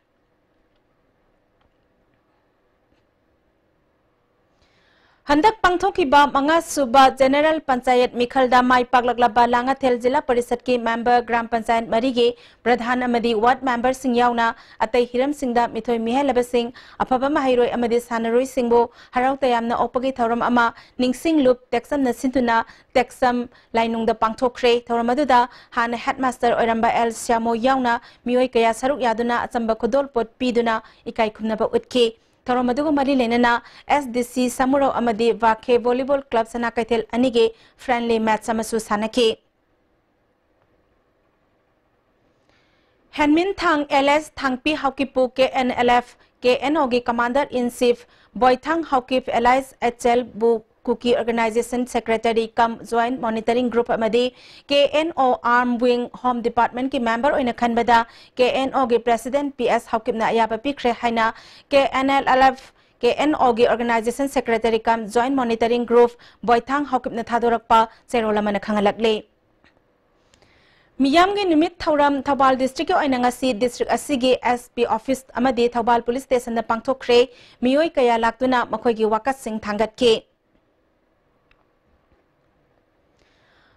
ꯍꯟꯗꯛ ꯄꯥꯡꯊꯣꯛꯈꯤꯕ ꯃꯉꯥ ꯁꯨꯕ General Panchayat ꯃꯤꯈꯜꯗ ꯃꯥꯏ ꯄꯥꯛꯂꯛꯂꯕ ꯂꯥꯡꯉꯊꯦꯜ ꯖꯤꯂꯥ ꯄꯔꯤꯁꯠꯀꯤ member, ꯒ꯭ꯔꯥꯝ ꯄꯟꯆꯥꯌꯠ ꯃꯔꯤꯒꯤ ꯄ꯭ꯔꯙꯥꯟ ꯑꯃꯗꯤ ward memberꯁꯤꯡ ꯌꯥꯎꯅ ꯑꯇꯩ ꯍꯤꯔꯝꯁꯤꯡꯗ ꯃꯤꯊꯣꯏ ꯃꯤꯍꯦꯜꯂꯕꯁꯤꯡ ꯑꯐꯕ ꯃꯍꯩꯔꯣꯏ ꯑꯃꯗꯤ ꯁꯥꯟꯅꯔꯣꯏꯁꯤꯡꯕꯨ ꯍꯔꯥꯎ ꯇꯌꯥꯝꯅ ꯑꯣꯛꯄꯒꯤ ꯊꯧꯔꯝ ꯑꯃ ꯅꯤꯡꯁꯤꯡ ꯂꯨꯞ ꯇꯦꯛꯆꯝꯅ ꯁꯤꯟꯗꯨꯅ ꯇꯦꯛꯆꯝ ꯂꯥꯏꯅꯨꯡꯗ ꯄꯥꯡꯊꯣꯛꯈ꯭ꯔꯦ꯫ ꯊꯧꯔꯝ ꯑꯗꯨꯗ ꯍꯥꯟꯅ headmaster ꯑꯣꯏꯔꯝꯕ ꯑꯦꯜ ꯁ꯭ꯌꯥꯃꯣ ꯌꯥꯎꯅ ꯃꯤꯑꯣꯏ ꯀꯌꯥ ꯁꯔꯨꯛ ꯌꯥꯗꯨꯅ ꯑꯆꯝꯕ ꯈꯨꯗꯣꯜꯄꯣꯠ ꯄꯤꯗꯨꯅ ꯏꯀꯥꯏ ꯈꯨꯝꯅꯕ ꯎꯠꯈꯤ꯫ ꯊꯧꯔꯝ ꯑꯗꯨꯒ ꯃꯔꯤ ꯂꯩꯅꯅ S D C ꯁꯃꯨꯔꯧ ꯑꯃꯗꯤ ꯚꯥꯈꯦ Volleyball Club ꯁꯅꯥ ꯀꯩꯊꯦꯜ ꯑꯅꯤꯒꯤ friendly match ꯑꯃꯁꯨ ꯁꯥꯟꯅꯈꯤ꯫ ꯍꯦꯟꯃꯤꯟ ꯊꯥꯡ ꯑꯦꯜ ꯑꯦꯁ ꯊꯥꯡꯄꯤ ꯍꯥꯎꯀꯤꯞꯄꯨ K N L F, K N O ꯒꯤ Commander in Chief Boithang Haokip alias H L ꯕꯨ Kuki Organization Secretary cum Joint Monitoring Group ꯑꯃꯗꯤ K N O Arm Wing Home Department ꯀꯤ member ꯑꯣꯏꯅ ꯈꯟꯕꯗ K N O ꯒꯤ President P S ꯍꯥꯎꯀꯤꯞꯅ ꯑꯌꯥꯕ ꯄꯤꯈ꯭ꯔꯦ ꯍꯥꯏꯅ K N L F, K N O ꯒꯤ Organization Secretary cum Joint Monitoring Group Boithang ꯍꯥꯎꯀꯤꯞꯅ ꯊꯥꯗꯣꯔꯛꯄ ꯆꯦꯔꯣꯜ ꯑꯃꯅ ꯈꯪꯍꯜꯂꯛꯂꯤ꯫ ꯃꯤꯌꯥꯝꯒꯤ ꯅꯨꯃꯤꯠ ꯊꯧꯔꯝ ꯊꯧꯕꯥꯜ districtꯀꯤ ꯑꯣꯏꯅ ꯉꯁꯤ district ꯑꯁꯤꯒꯤ S P office ꯑꯃꯗꯤ ꯊꯧꯕꯥꯜ police stationꯗ ꯄꯥꯡꯊꯣꯛꯈ꯭ꯔꯦ꯫ ꯃꯤꯑꯣꯏ ꯀꯌꯥ ꯂꯥꯛꯇꯨꯅ ꯃꯈꯣꯏꯒꯤ ꯋꯥꯀꯠꯁꯤꯡ ꯊꯥꯡꯒꯠꯈꯤ꯫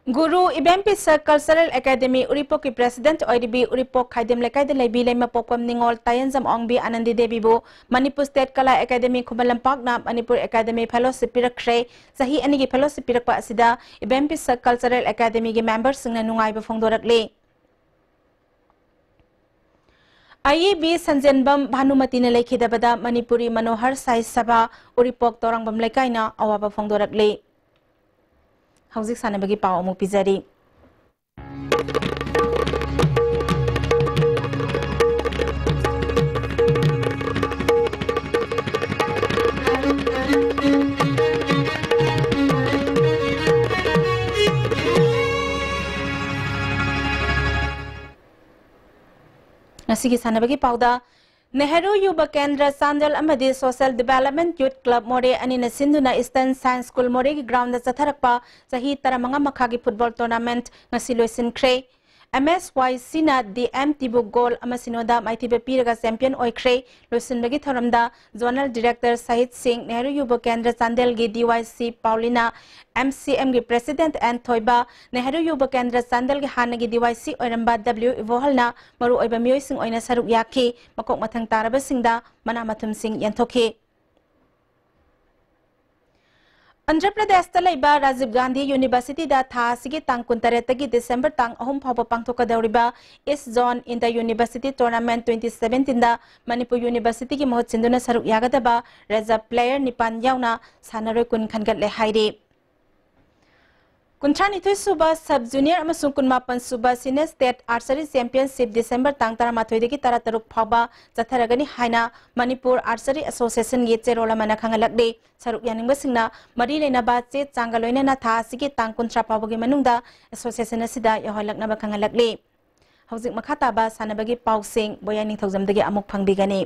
ꯒꯨꯔꯨ ꯏꯕꯦꯝꯄꯤꯁꯛ Cultural Academy ꯎꯔꯤꯄꯣꯛꯀꯤ President ꯑꯣꯏꯔꯤꯕꯤ ꯎꯔꯤꯄꯣꯛ ꯈꯥꯏꯗꯦꯝ ꯂꯩꯀꯥꯏꯗ ꯂꯩꯕꯤ ꯂꯩꯃꯄꯣꯛꯄꯝ ꯅꯤꯉꯣꯜ ꯇꯥꯌꯦꯟꯖꯝ ꯑꯣꯡꯕꯤ ꯑꯅꯟꯗꯤ ꯗꯦꯕꯤꯕꯨ Manipur State Kala Academy ꯈꯨꯃꯟ ꯂꯝꯄꯥꯛꯅ Manipur Academy Fellowship ꯄꯤꯔꯛꯈ꯭ꯔꯦ꯫ ꯆꯍꯤ ꯑꯅꯤꯒꯤ fellowship ꯄꯤꯔꯛꯄ ꯑꯁꯤꯗ ꯏꯕꯦꯝꯄꯤꯁꯛ Cultural Academyꯒꯤ memberꯁꯤꯡꯅ ꯅꯨꯡꯉꯥꯏꯕ ꯐꯣꯡꯗꯣꯔꯛꯂꯤ꯫ ꯑꯏꯕꯤ ꯁꯟꯖꯦꯟꯕꯝ ꯚꯥꯅꯨꯃꯇꯤꯅ ꯂꯩꯈꯤꯗꯕꯗ ꯃꯅꯤꯄꯨꯔꯤ ꯃꯅꯣꯍꯔ ꯁꯥꯍꯤꯠ ꯁꯚꯥ ꯎꯔꯤꯄꯣꯛ ꯇꯣꯔꯥꯡꯕꯝ ꯂꯩꯀꯥꯏꯅ ꯑꯋꯥꯕ ꯐꯣꯡꯗꯣꯔꯛꯂꯤ꯫ ꯍꯧꯖꯤꯛ ꯁꯥꯟꯅꯕꯒꯤ ꯄꯥꯎ ꯑꯃꯨꯛ ꯄꯤꯖꯔꯤ꯫ ꯁꯤꯒꯤ ꯁꯥꯟꯅꯕꯒꯤ ꯄꯥꯎꯗ, ꯅꯦꯍꯔꯨ ꯌꯨꯕ ꯀꯦꯟꯗ꯭ꯔ ꯆꯥꯟꯗꯦꯜ ꯑꯃꯗꯤ Social Development Youth Club ꯃꯣꯔꯦ ꯑꯅꯤꯅ ꯁꯤꯟꯗꯨꯅ Eastern Science School ꯃꯣꯔꯦꯒꯤ groundꯗ ꯆꯠꯊꯔꯛꯄ ꯆꯍꯤ ꯇꯔꯥꯃꯉꯥ ꯃꯈꯥꯒꯤ football tournament ꯉꯁꯤ ꯂꯣꯏꯁꯤꯟꯈ꯭ꯔꯦ꯫ MSYCꯅ DMTꯕꯨ goal ꯑꯃ ꯁꯤꯅꯣꯗ ꯃꯥꯏꯊꯤꯕ ꯄꯤꯔꯒ champion ꯑꯣꯏꯈ꯭ꯔꯦ꯫ ꯂꯣꯏꯁꯤꯟꯕꯒꯤ ꯊꯧꯔꯝꯗ Zonal Director ꯁꯍꯤꯠ ꯁꯤꯡ, ꯅꯦꯍꯔꯨ ꯌꯨꯕ ꯀꯦꯟꯗ꯭ꯔ ꯆꯥꯟꯗꯦꯜꯒꯤ DYC ꯄꯥꯎꯂꯤꯅꯥ, MCMꯒꯤ President N ꯊꯣꯏꯕ, ꯅꯦꯍꯔꯨ ꯌꯨꯕ ꯀꯦꯟꯗ꯭ꯔ ꯆꯥꯟꯗꯦꯜꯒꯤ ꯍꯥꯟꯅꯒꯤ DYC ꯑꯣꯏꯔꯝꯕ W ꯏꯕꯣꯍꯜꯅ ꯃꯔꯨꯑꯣꯏꯕ ꯃꯤꯑꯣꯏꯁꯤꯡ ꯑꯣꯏꯅ ꯁꯔꯨꯛ ꯌꯥꯈꯤ꯫ ꯃꯀꯣꯛ ꯃꯊꯪ ꯇꯥꯔꯕꯁꯤꯡꯗ ꯃꯅꯥ ꯃꯊꯨꯝꯁꯤꯡ ꯌꯦꯟꯊꯣꯛꯈꯤ꯫ ꯑꯟꯙ꯭ꯔ ꯄ꯭ꯔꯗꯦꯁꯇ ꯂꯩꯕ ꯔꯥꯖꯤꯕ ꯒꯥꯟꯙꯤ ꯌꯨꯅꯤꯚꯔꯁꯤꯇꯤꯗ ꯊꯥ ꯑꯁꯤꯒꯤ ꯇꯥꯡ ꯀꯨꯟꯇꯔꯦꯠꯇꯒꯤ ꯗꯤꯁꯦꯝꯕꯔ ꯇꯥꯡ ꯑꯍꯨꯝ ꯐꯥꯎꯕ ꯄꯥꯡꯊꯣꯛꯀꯗꯧꯔꯤꯕ East Zone Inter University Tournamentꯒꯤ ꯃꯍꯨꯠ ꯁꯤꯟꯗꯨꯅ ꯁꯔꯨꯛ ꯌꯥꯒꯗꯕ reserve player ꯅꯤꯄꯥꯟ ꯌꯥꯎꯅ ꯁꯥꯟꯅꯔꯣꯏ ꯀꯨꯟ ꯈꯟꯒꯠꯂꯦ ꯍꯥꯏꯔꯤ꯫ ꯀꯨꯟꯊ꯭ꯔꯥꯅꯤꯊꯣꯏ ꯁꯨꯕ Sub Junior ꯑꯃꯁꯨꯡ ꯀꯨꯟꯃꯥꯄꯟ ꯁꯨꯕ Senior State Archery Championship December ꯇꯥꯡ ꯇꯔꯥꯃꯥꯊꯣꯏꯗꯒꯤ ꯇꯔꯥꯇꯔꯨꯛ ꯐꯥꯎꯕ ꯆꯠꯊꯔꯒꯅꯤ ꯍꯥꯏꯅ ꯃꯅꯤꯄꯨꯔ Archery Associationꯒꯤ ꯆꯦꯔꯣꯜ ꯑꯃꯅ ꯈꯪꯍꯜꯂꯛꯂꯤ꯫ ꯁꯔꯨꯛ ꯌꯥꯅꯤꯡꯕꯁꯤꯡꯅ ꯃꯔꯤ ꯂꯩꯅꯕ ꯆꯦ ꯆꯥꯡꯒ ꯂꯣꯏꯅꯅ ꯊꯥ ꯑꯁꯤꯒꯤ ꯇꯥꯡ ꯀꯨꯟꯊ꯭ꯔꯥ ꯐꯥꯎꯕꯒꯤ ꯃꯅꯨꯡꯗ association ꯑꯁꯤꯗ ꯌꯥꯎꯍꯜꯂꯛꯅꯕ ꯈꯪꯍꯜꯂꯛꯂꯤ꯫ ꯍꯧꯖꯤꯛ ꯃꯈꯥ ꯇꯥꯕ ꯁꯥꯟꯅꯕꯒꯤ ꯄꯥꯎꯁꯤꯡ ꯕꯣꯌꯥꯏ ꯅꯤꯡꯊꯧꯖꯝꯗꯒꯤ ꯑꯃꯨꯛ ꯐꯪꯕꯤꯒꯅꯤ꯫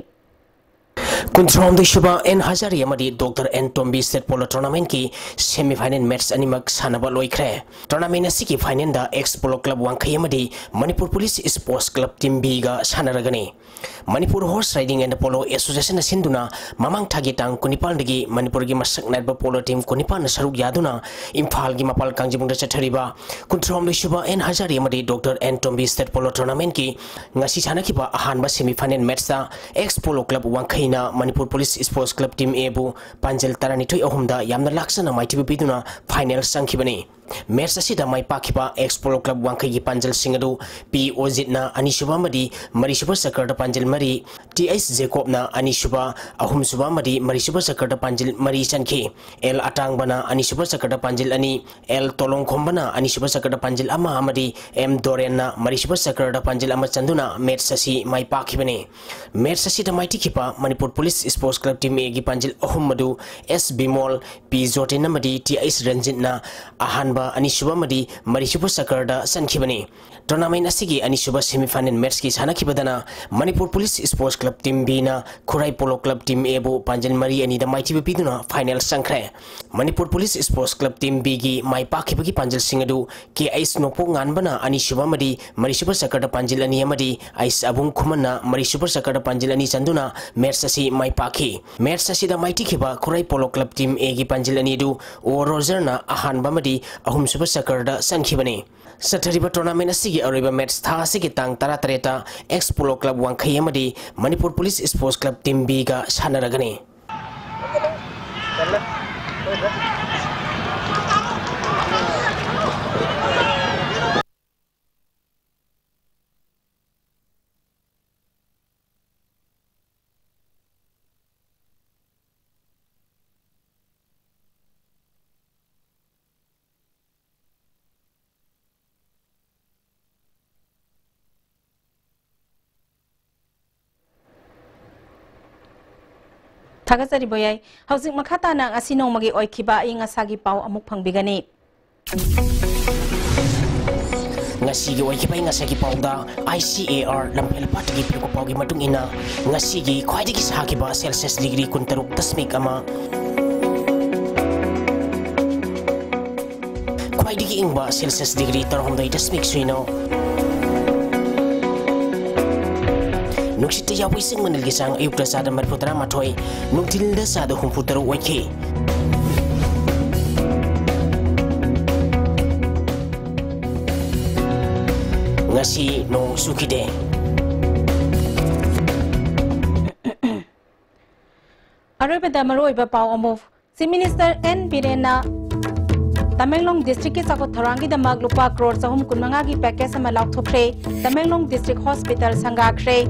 ꯀꯨꯟꯊ꯭ꯔꯥꯍꯨꯝꯗꯣꯏ ꯁꯨꯕ ꯑꯦꯟ ꯍꯖꯥꯔꯤ ꯑꯃꯗꯤ doctor N Tombi State Polo Tournamentꯀꯤ semi final match ꯑꯅꯤꯃꯛ ꯁꯥꯟꯅꯕ ꯂꯣꯏꯈ꯭ꯔꯦ꯫ Tournament ꯑꯁꯤꯒꯤ finalꯗ Ex Polo Club ꯋꯥꯡꯈꯩ ꯑꯃꯗꯤ Manipur Police Sports Club Team Bꯒ ꯁꯥꯟꯅꯔꯒꯅꯤ꯫ Manipur Horse Riding and Polo Associationꯅ ꯁꯤꯟꯗꯨꯅ ꯃꯃꯥꯡ ꯊꯥꯒꯤ ꯇꯥꯡ ꯀꯨꯟꯅꯤꯄꯥꯟꯗꯒꯤ ꯃꯅꯤꯄꯨꯔꯒꯤ ꯃꯁꯛ ꯅꯥꯏꯕ polo team ꯀꯨꯟꯅꯤꯄꯥꯟꯅ ꯁꯔꯨꯛ ꯌꯥꯗꯨꯅ ꯏꯝꯐꯥꯜꯒꯤ ꯃꯄꯥꯜ ꯀꯥꯡꯖꯩꯕꯨꯡꯗ ꯆꯠꯊꯔꯤꯕ ꯀꯨꯟꯊ꯭ꯔꯥꯍꯨꯝꯗꯣꯏ ꯁꯨꯕ ꯑꯦꯟ ꯍꯖꯥꯔꯤ ꯑꯃꯗꯤ doctor N Tombi State Polo Tournamentꯀꯤ ꯉꯁꯤ ꯁꯥꯟꯅꯈꯤꯕ ꯑꯍꯥꯟꯕ semi final matchꯇ Ex Polo Club ꯋꯥꯡꯈꯩꯅ Manipur Police Sports Club Team Aꯕꯨ ꯄꯥꯟꯖꯜ ꯇꯔꯥꯅꯤꯊꯣꯏ ꯑꯍꯨꯝꯗ ꯌꯥꯝꯅ ꯂꯥꯛꯆꯅ ꯃꯥꯏꯊꯤꯕ ꯄꯤꯗꯨꯅ final ꯆꯪꯈꯤꯕꯅꯤ꯫ Match ꯑꯁꯤꯗ ꯃꯥꯏ ꯄꯥꯛꯈꯤꯕ Ex Polo Club ꯋꯥꯡꯈꯩꯒꯤ ꯄꯥꯟꯖꯜꯁꯤꯡ ꯑꯗꯨ ꯄꯤ ꯑꯣꯖꯤꯠꯅ ꯑꯅꯤꯁꯨꯕ ꯑꯃꯗꯤ ꯃꯔꯤꯁꯨꯕ ꯆꯀ꯭ꯔꯗ ꯄꯥꯟꯖꯜ ꯃꯔꯤ, ꯇꯤ ꯑꯩꯆ ꯖꯦꯀꯣꯕꯅ ꯑꯅꯤꯁꯨꯕ, ꯑꯍꯨꯝꯁꯨꯕ ꯑꯃꯗꯤ ꯃꯔꯤꯁꯨꯕ ꯆꯀ꯭ꯔꯗ ꯄꯥꯟꯖꯜ ꯃꯔꯤ ꯆꯟꯈꯤ꯫ ꯑꯦꯜ ꯑꯇꯥꯡꯕꯅ ꯑꯅꯤꯁꯨꯕ ꯆꯀ꯭ꯔꯗ ꯄꯥꯟꯖꯜ ꯑꯅꯤ, ꯑꯦꯜ ꯇꯣꯂꯣꯡꯈꯣꯝꯕꯅ ꯑꯅꯤꯁꯨꯕ ꯆꯀ꯭ꯔꯗ ꯄꯥꯟꯖꯜ ꯑꯃ ꯑꯃꯗꯤ ꯑꯦꯝ ꯗꯣꯔꯦꯟꯅ ꯃꯔꯤꯁꯨꯕ ꯆꯀ꯭ꯔꯗ ꯄꯥꯟꯖꯜ ꯑꯃ ꯆꯟꯗꯨꯅ match ꯑꯁꯤ ꯃꯥꯏ ꯄꯥꯛꯈꯤꯕꯅꯤ꯫ Match ꯑꯁꯤꯗ ꯃꯥꯏꯊꯤꯈꯤꯕ Manipur Police Sports Club Team Aꯒꯤ ꯄꯥꯟꯖꯜ ꯑꯍꯨꯝ ꯑꯗꯨ ꯑꯦꯁ ꯕꯤꯃꯣꯜ, ꯄꯤ ꯖꯣꯇꯤꯟ ꯑꯃꯗꯤ ꯇꯤ ꯑꯩꯆ ꯔꯟꯖꯤꯠꯅ ꯑꯍꯥꯟꯕ ꯑꯅꯤꯁꯨꯕ ꯑꯃꯗꯤ ꯃꯔꯤꯁꯨꯕ ꯆꯀꯔꯗ ꯆꯟꯈꯤꯕꯅꯤ꯫ Tournament ꯑꯁꯤꯒꯤ ꯑꯅꯤꯁꯨꯕ semi final matchꯀꯤ ꯁꯥꯟꯅꯈꯤꯕꯗꯅ Manipur police Sports Club Team Bꯅ ꯈꯨꯔꯥꯏ ꯄꯣꯂꯣ ꯀ꯭ꯂꯕ Team Aꯕꯨ ꯄꯥꯟꯖꯤꯜ ꯃꯔꯤ ꯑꯅꯤꯗ ꯃꯥꯏꯊꯤꯕ ꯄꯤꯗꯨꯅ final ꯆꯪꯈ꯭ꯔꯦ꯫ Manipur police Sports Club Team Bꯒꯤ ꯃꯥꯏ ꯄꯥꯛꯈꯤꯕꯒꯤ ꯄꯥꯟꯖꯤꯜꯁꯤꯡ ꯑꯗꯨ ꯀꯦ ꯑꯩꯆ ꯅꯣꯡꯄꯣꯛ ꯉꯥꯟꯕꯅ ꯑꯅꯤꯁꯨꯕ ꯑꯃꯗꯤ ꯃꯔꯤꯁꯨꯕ ꯆꯀꯔꯗ ꯄꯥꯟꯖꯤꯜ ꯑꯅꯤ ꯑꯃꯗꯤ ꯑꯩꯆ ꯑꯕꯨꯡ ꯈꯨꯃꯟꯅ ꯃꯔꯤꯁꯨꯕ ꯆꯀꯔꯗ ꯄꯥꯟꯖꯤꯜ ꯑꯅꯤ ꯆꯟꯗꯨꯅ match ꯑꯁꯤ ꯃꯥꯏ ꯄꯥꯛꯈꯤ꯫ Match ꯑꯁꯤꯗ ꯃꯥꯏꯊꯤꯈꯤꯕ ꯈꯨꯔꯥꯏ ꯄꯣꯂꯣ ꯀ꯭ꯂꯕ Team Aꯒꯤ ꯄꯥꯟꯖꯤꯜ ꯑꯅꯤꯗꯨ ꯑꯣ ꯔꯣꯖꯔꯅ ꯑꯍꯥꯟꯕ ꯑꯃꯗꯤ ꯑꯍꯨꯝꯁꯨꯕ ꯆꯀꯔꯗ ꯆꯟꯈꯤꯕꯅꯤ꯫ ꯆꯠꯊꯔꯤꯕ tournament ꯑꯁꯤꯒꯤ ꯑꯔꯣꯏꯕ match ꯊꯥ ꯑꯁꯤꯒꯤ ꯇꯥꯡ ꯇꯔꯥꯇꯔꯦꯠꯇ ꯑꯦꯛꯁ ꯄꯣꯂꯣ ꯀ꯭ꯂꯕ ꯋꯥꯡꯈꯩ ꯑꯃꯗꯤ Manipur police Sports Club Team Bꯒ ꯁꯥꯟꯅꯔꯒꯅꯤ꯫ ꯊꯥꯒꯠꯆꯔꯤ ꯕꯣꯌꯥꯏ꯫ ꯍꯧꯖꯤꯛ ꯃꯈꯥ ꯇꯥꯅ ꯉꯁꯤ ꯅꯣꯡꯃꯒꯤ ꯑꯣꯏꯈꯤꯕ ꯑꯏꯪ ꯑꯁꯥꯒꯤ ꯄꯥꯎ ꯑꯃꯨꯛ ꯐꯪꯕꯤꯒꯅꯤ꯫ ꯉꯁꯤꯒꯤ ꯑꯣꯏꯈꯤꯕ ꯑꯏꯪ ꯑꯁꯥꯒꯤ ꯄꯥꯎꯗ, I C A R ꯂꯝꯐꯦꯜ ꯄꯥꯠꯇꯒꯤ ꯄꯤꯔꯛꯄ ꯄꯥꯎꯒꯤ ꯃꯇꯨꯡ ꯏꯟꯅ, ꯉꯁꯤꯒꯤ ꯈ꯭ꯋꯥꯏꯗꯒꯤ ꯁꯥꯈꯤꯕ Celsius degree ꯀꯨꯟꯇꯔꯨꯛ ꯗꯁꯃꯤꯛ ꯑꯃ, ꯈ꯭ꯋꯥꯏꯗꯒꯤ ꯏꯪꯕ Celsius degree ꯇꯔꯥꯍꯨꯝꯗꯣꯏ ꯗꯁꯃꯤꯛ ꯁꯤꯅꯣ꯫ ꯅꯨꯡꯁꯤꯠꯇ ꯌꯥꯎꯕ ꯏꯁꯤꯡ ꯃꯅꯤꯜꯒꯤ ꯆꯥꯡ ꯑꯌꯨꯛꯇ ꯆꯥꯗ ꯃꯔꯤꯐꯨ ꯇꯔꯥꯃꯥꯊꯣꯏ, ꯅꯨꯡꯊꯤꯜꯗ ꯆꯥꯗ ꯍꯨꯝꯐꯨ ꯇꯔꯨꯛ ꯑꯣꯏꯈꯤ꯫ ꯉꯁꯤ ꯅꯣꯡ ꯆꯨꯈꯤꯗꯦ꯫ ꯑꯔꯣꯏꯕꯗ ꯃꯔꯨꯑꯣꯏꯕ ꯄꯥꯎ ꯑꯃꯨꯛ꯫ Chief Minister N ꯕꯤꯔꯦꯟꯅ ꯇꯃꯦꯡꯂꯣꯡ districtꯀꯤ ꯆꯥꯎꯈꯠ ꯊꯧꯔꯥꯡꯒꯤꯗꯃꯛ ꯂꯨꯄꯥ ꯀ꯭ꯔꯣꯔ ꯆꯍꯨꯝ ꯀꯨꯟꯃꯉꯥꯒꯤ package ꯑꯃ ꯂꯥꯎꯊꯣꯛꯈ꯭ꯔꯦ꯫ Tamenglong district hospital ꯁꯪꯒꯥꯈ꯭ꯔꯦ꯫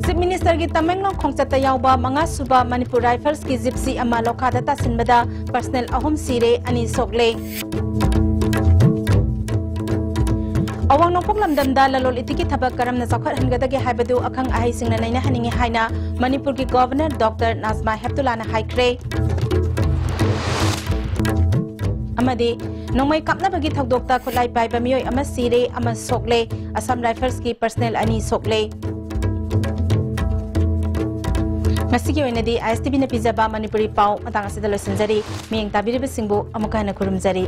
Chief Ministerꯒꯤ Tamenglong ꯈꯣꯡꯆꯠꯇ ꯌꯥꯎꯕ ꯃꯉꯥꯁꯨꯕ Manipur Riflesꯀꯤ Gypsy ꯑꯃ ꯂꯣꯈꯥꯗ ꯇꯥꯁꯤꯟꯕꯗ personnel ꯑꯍꯨꯝ ꯁꯤꯔꯦ, ꯑꯅꯤ ꯁꯣꯛꯂꯦ꯫ ꯑꯋꯥꯡ ꯅꯣꯡꯄꯣꯛ ꯂꯝꯗꯝꯗ ꯂꯂꯣꯟ ꯏꯇꯤꯛꯀꯤ ꯊꯕꯛ ꯀꯔꯝꯅ ꯆꯥꯎꯈꯠꯍꯟꯒꯗꯒꯦ ꯍꯥꯏꯕꯗꯨ ꯑꯈꯪ ꯑꯍꯩꯁꯤꯡꯅ ꯅꯩꯅꯍꯟꯅꯤꯡꯏ ꯍꯥꯏꯅ ꯃꯅꯤꯄꯨꯔꯒꯤ ꯒꯣꯚꯔꯅꯔ ꯗꯣꯛꯇꯔ ꯅꯥꯖꯃꯥ ꯍꯦꯞꯇꯨꯂꯥꯅ ꯍꯥꯏꯈ꯭ꯔꯦ꯫ ꯑꯃꯗꯤ ꯅꯣꯡꯃꯩ ꯀꯥꯞꯅꯕꯒꯤ ꯊꯧꯗꯣꯛꯇ ꯈꯨꯠꯂꯥꯏ ꯄꯥꯏꯕ ꯃꯤꯑꯣꯏ ꯑꯃ ꯁꯤꯔꯦ, ꯑꯃ ꯁꯣꯛꯂꯦ꯫ ꯑꯁꯥꯝ ꯔꯥꯏꯐꯜꯁꯀꯤ ꯄꯔꯁꯅꯦꯜ ꯑꯅꯤ ꯁꯣꯛꯂꯦ꯫ ꯉꯁꯤꯒꯤ ꯑꯣꯏꯅꯗꯤ ISTVꯅ ꯄꯤꯖꯕ ꯃꯅꯤꯄꯨꯔꯤ ꯄꯥꯎ ꯃꯇꯥꯡ ꯑꯁꯤꯗ ꯂꯣꯏꯁꯤꯟꯖꯔꯤ꯫ ꯃꯤꯠꯌꯦꯡ ꯇꯥꯕꯤꯔꯤꯕꯁꯤꯡꯕꯨ ꯑꯃꯨꯛꯀ ꯍꯟꯅ ꯈꯨꯔꯨꯝꯖꯔꯤ꯫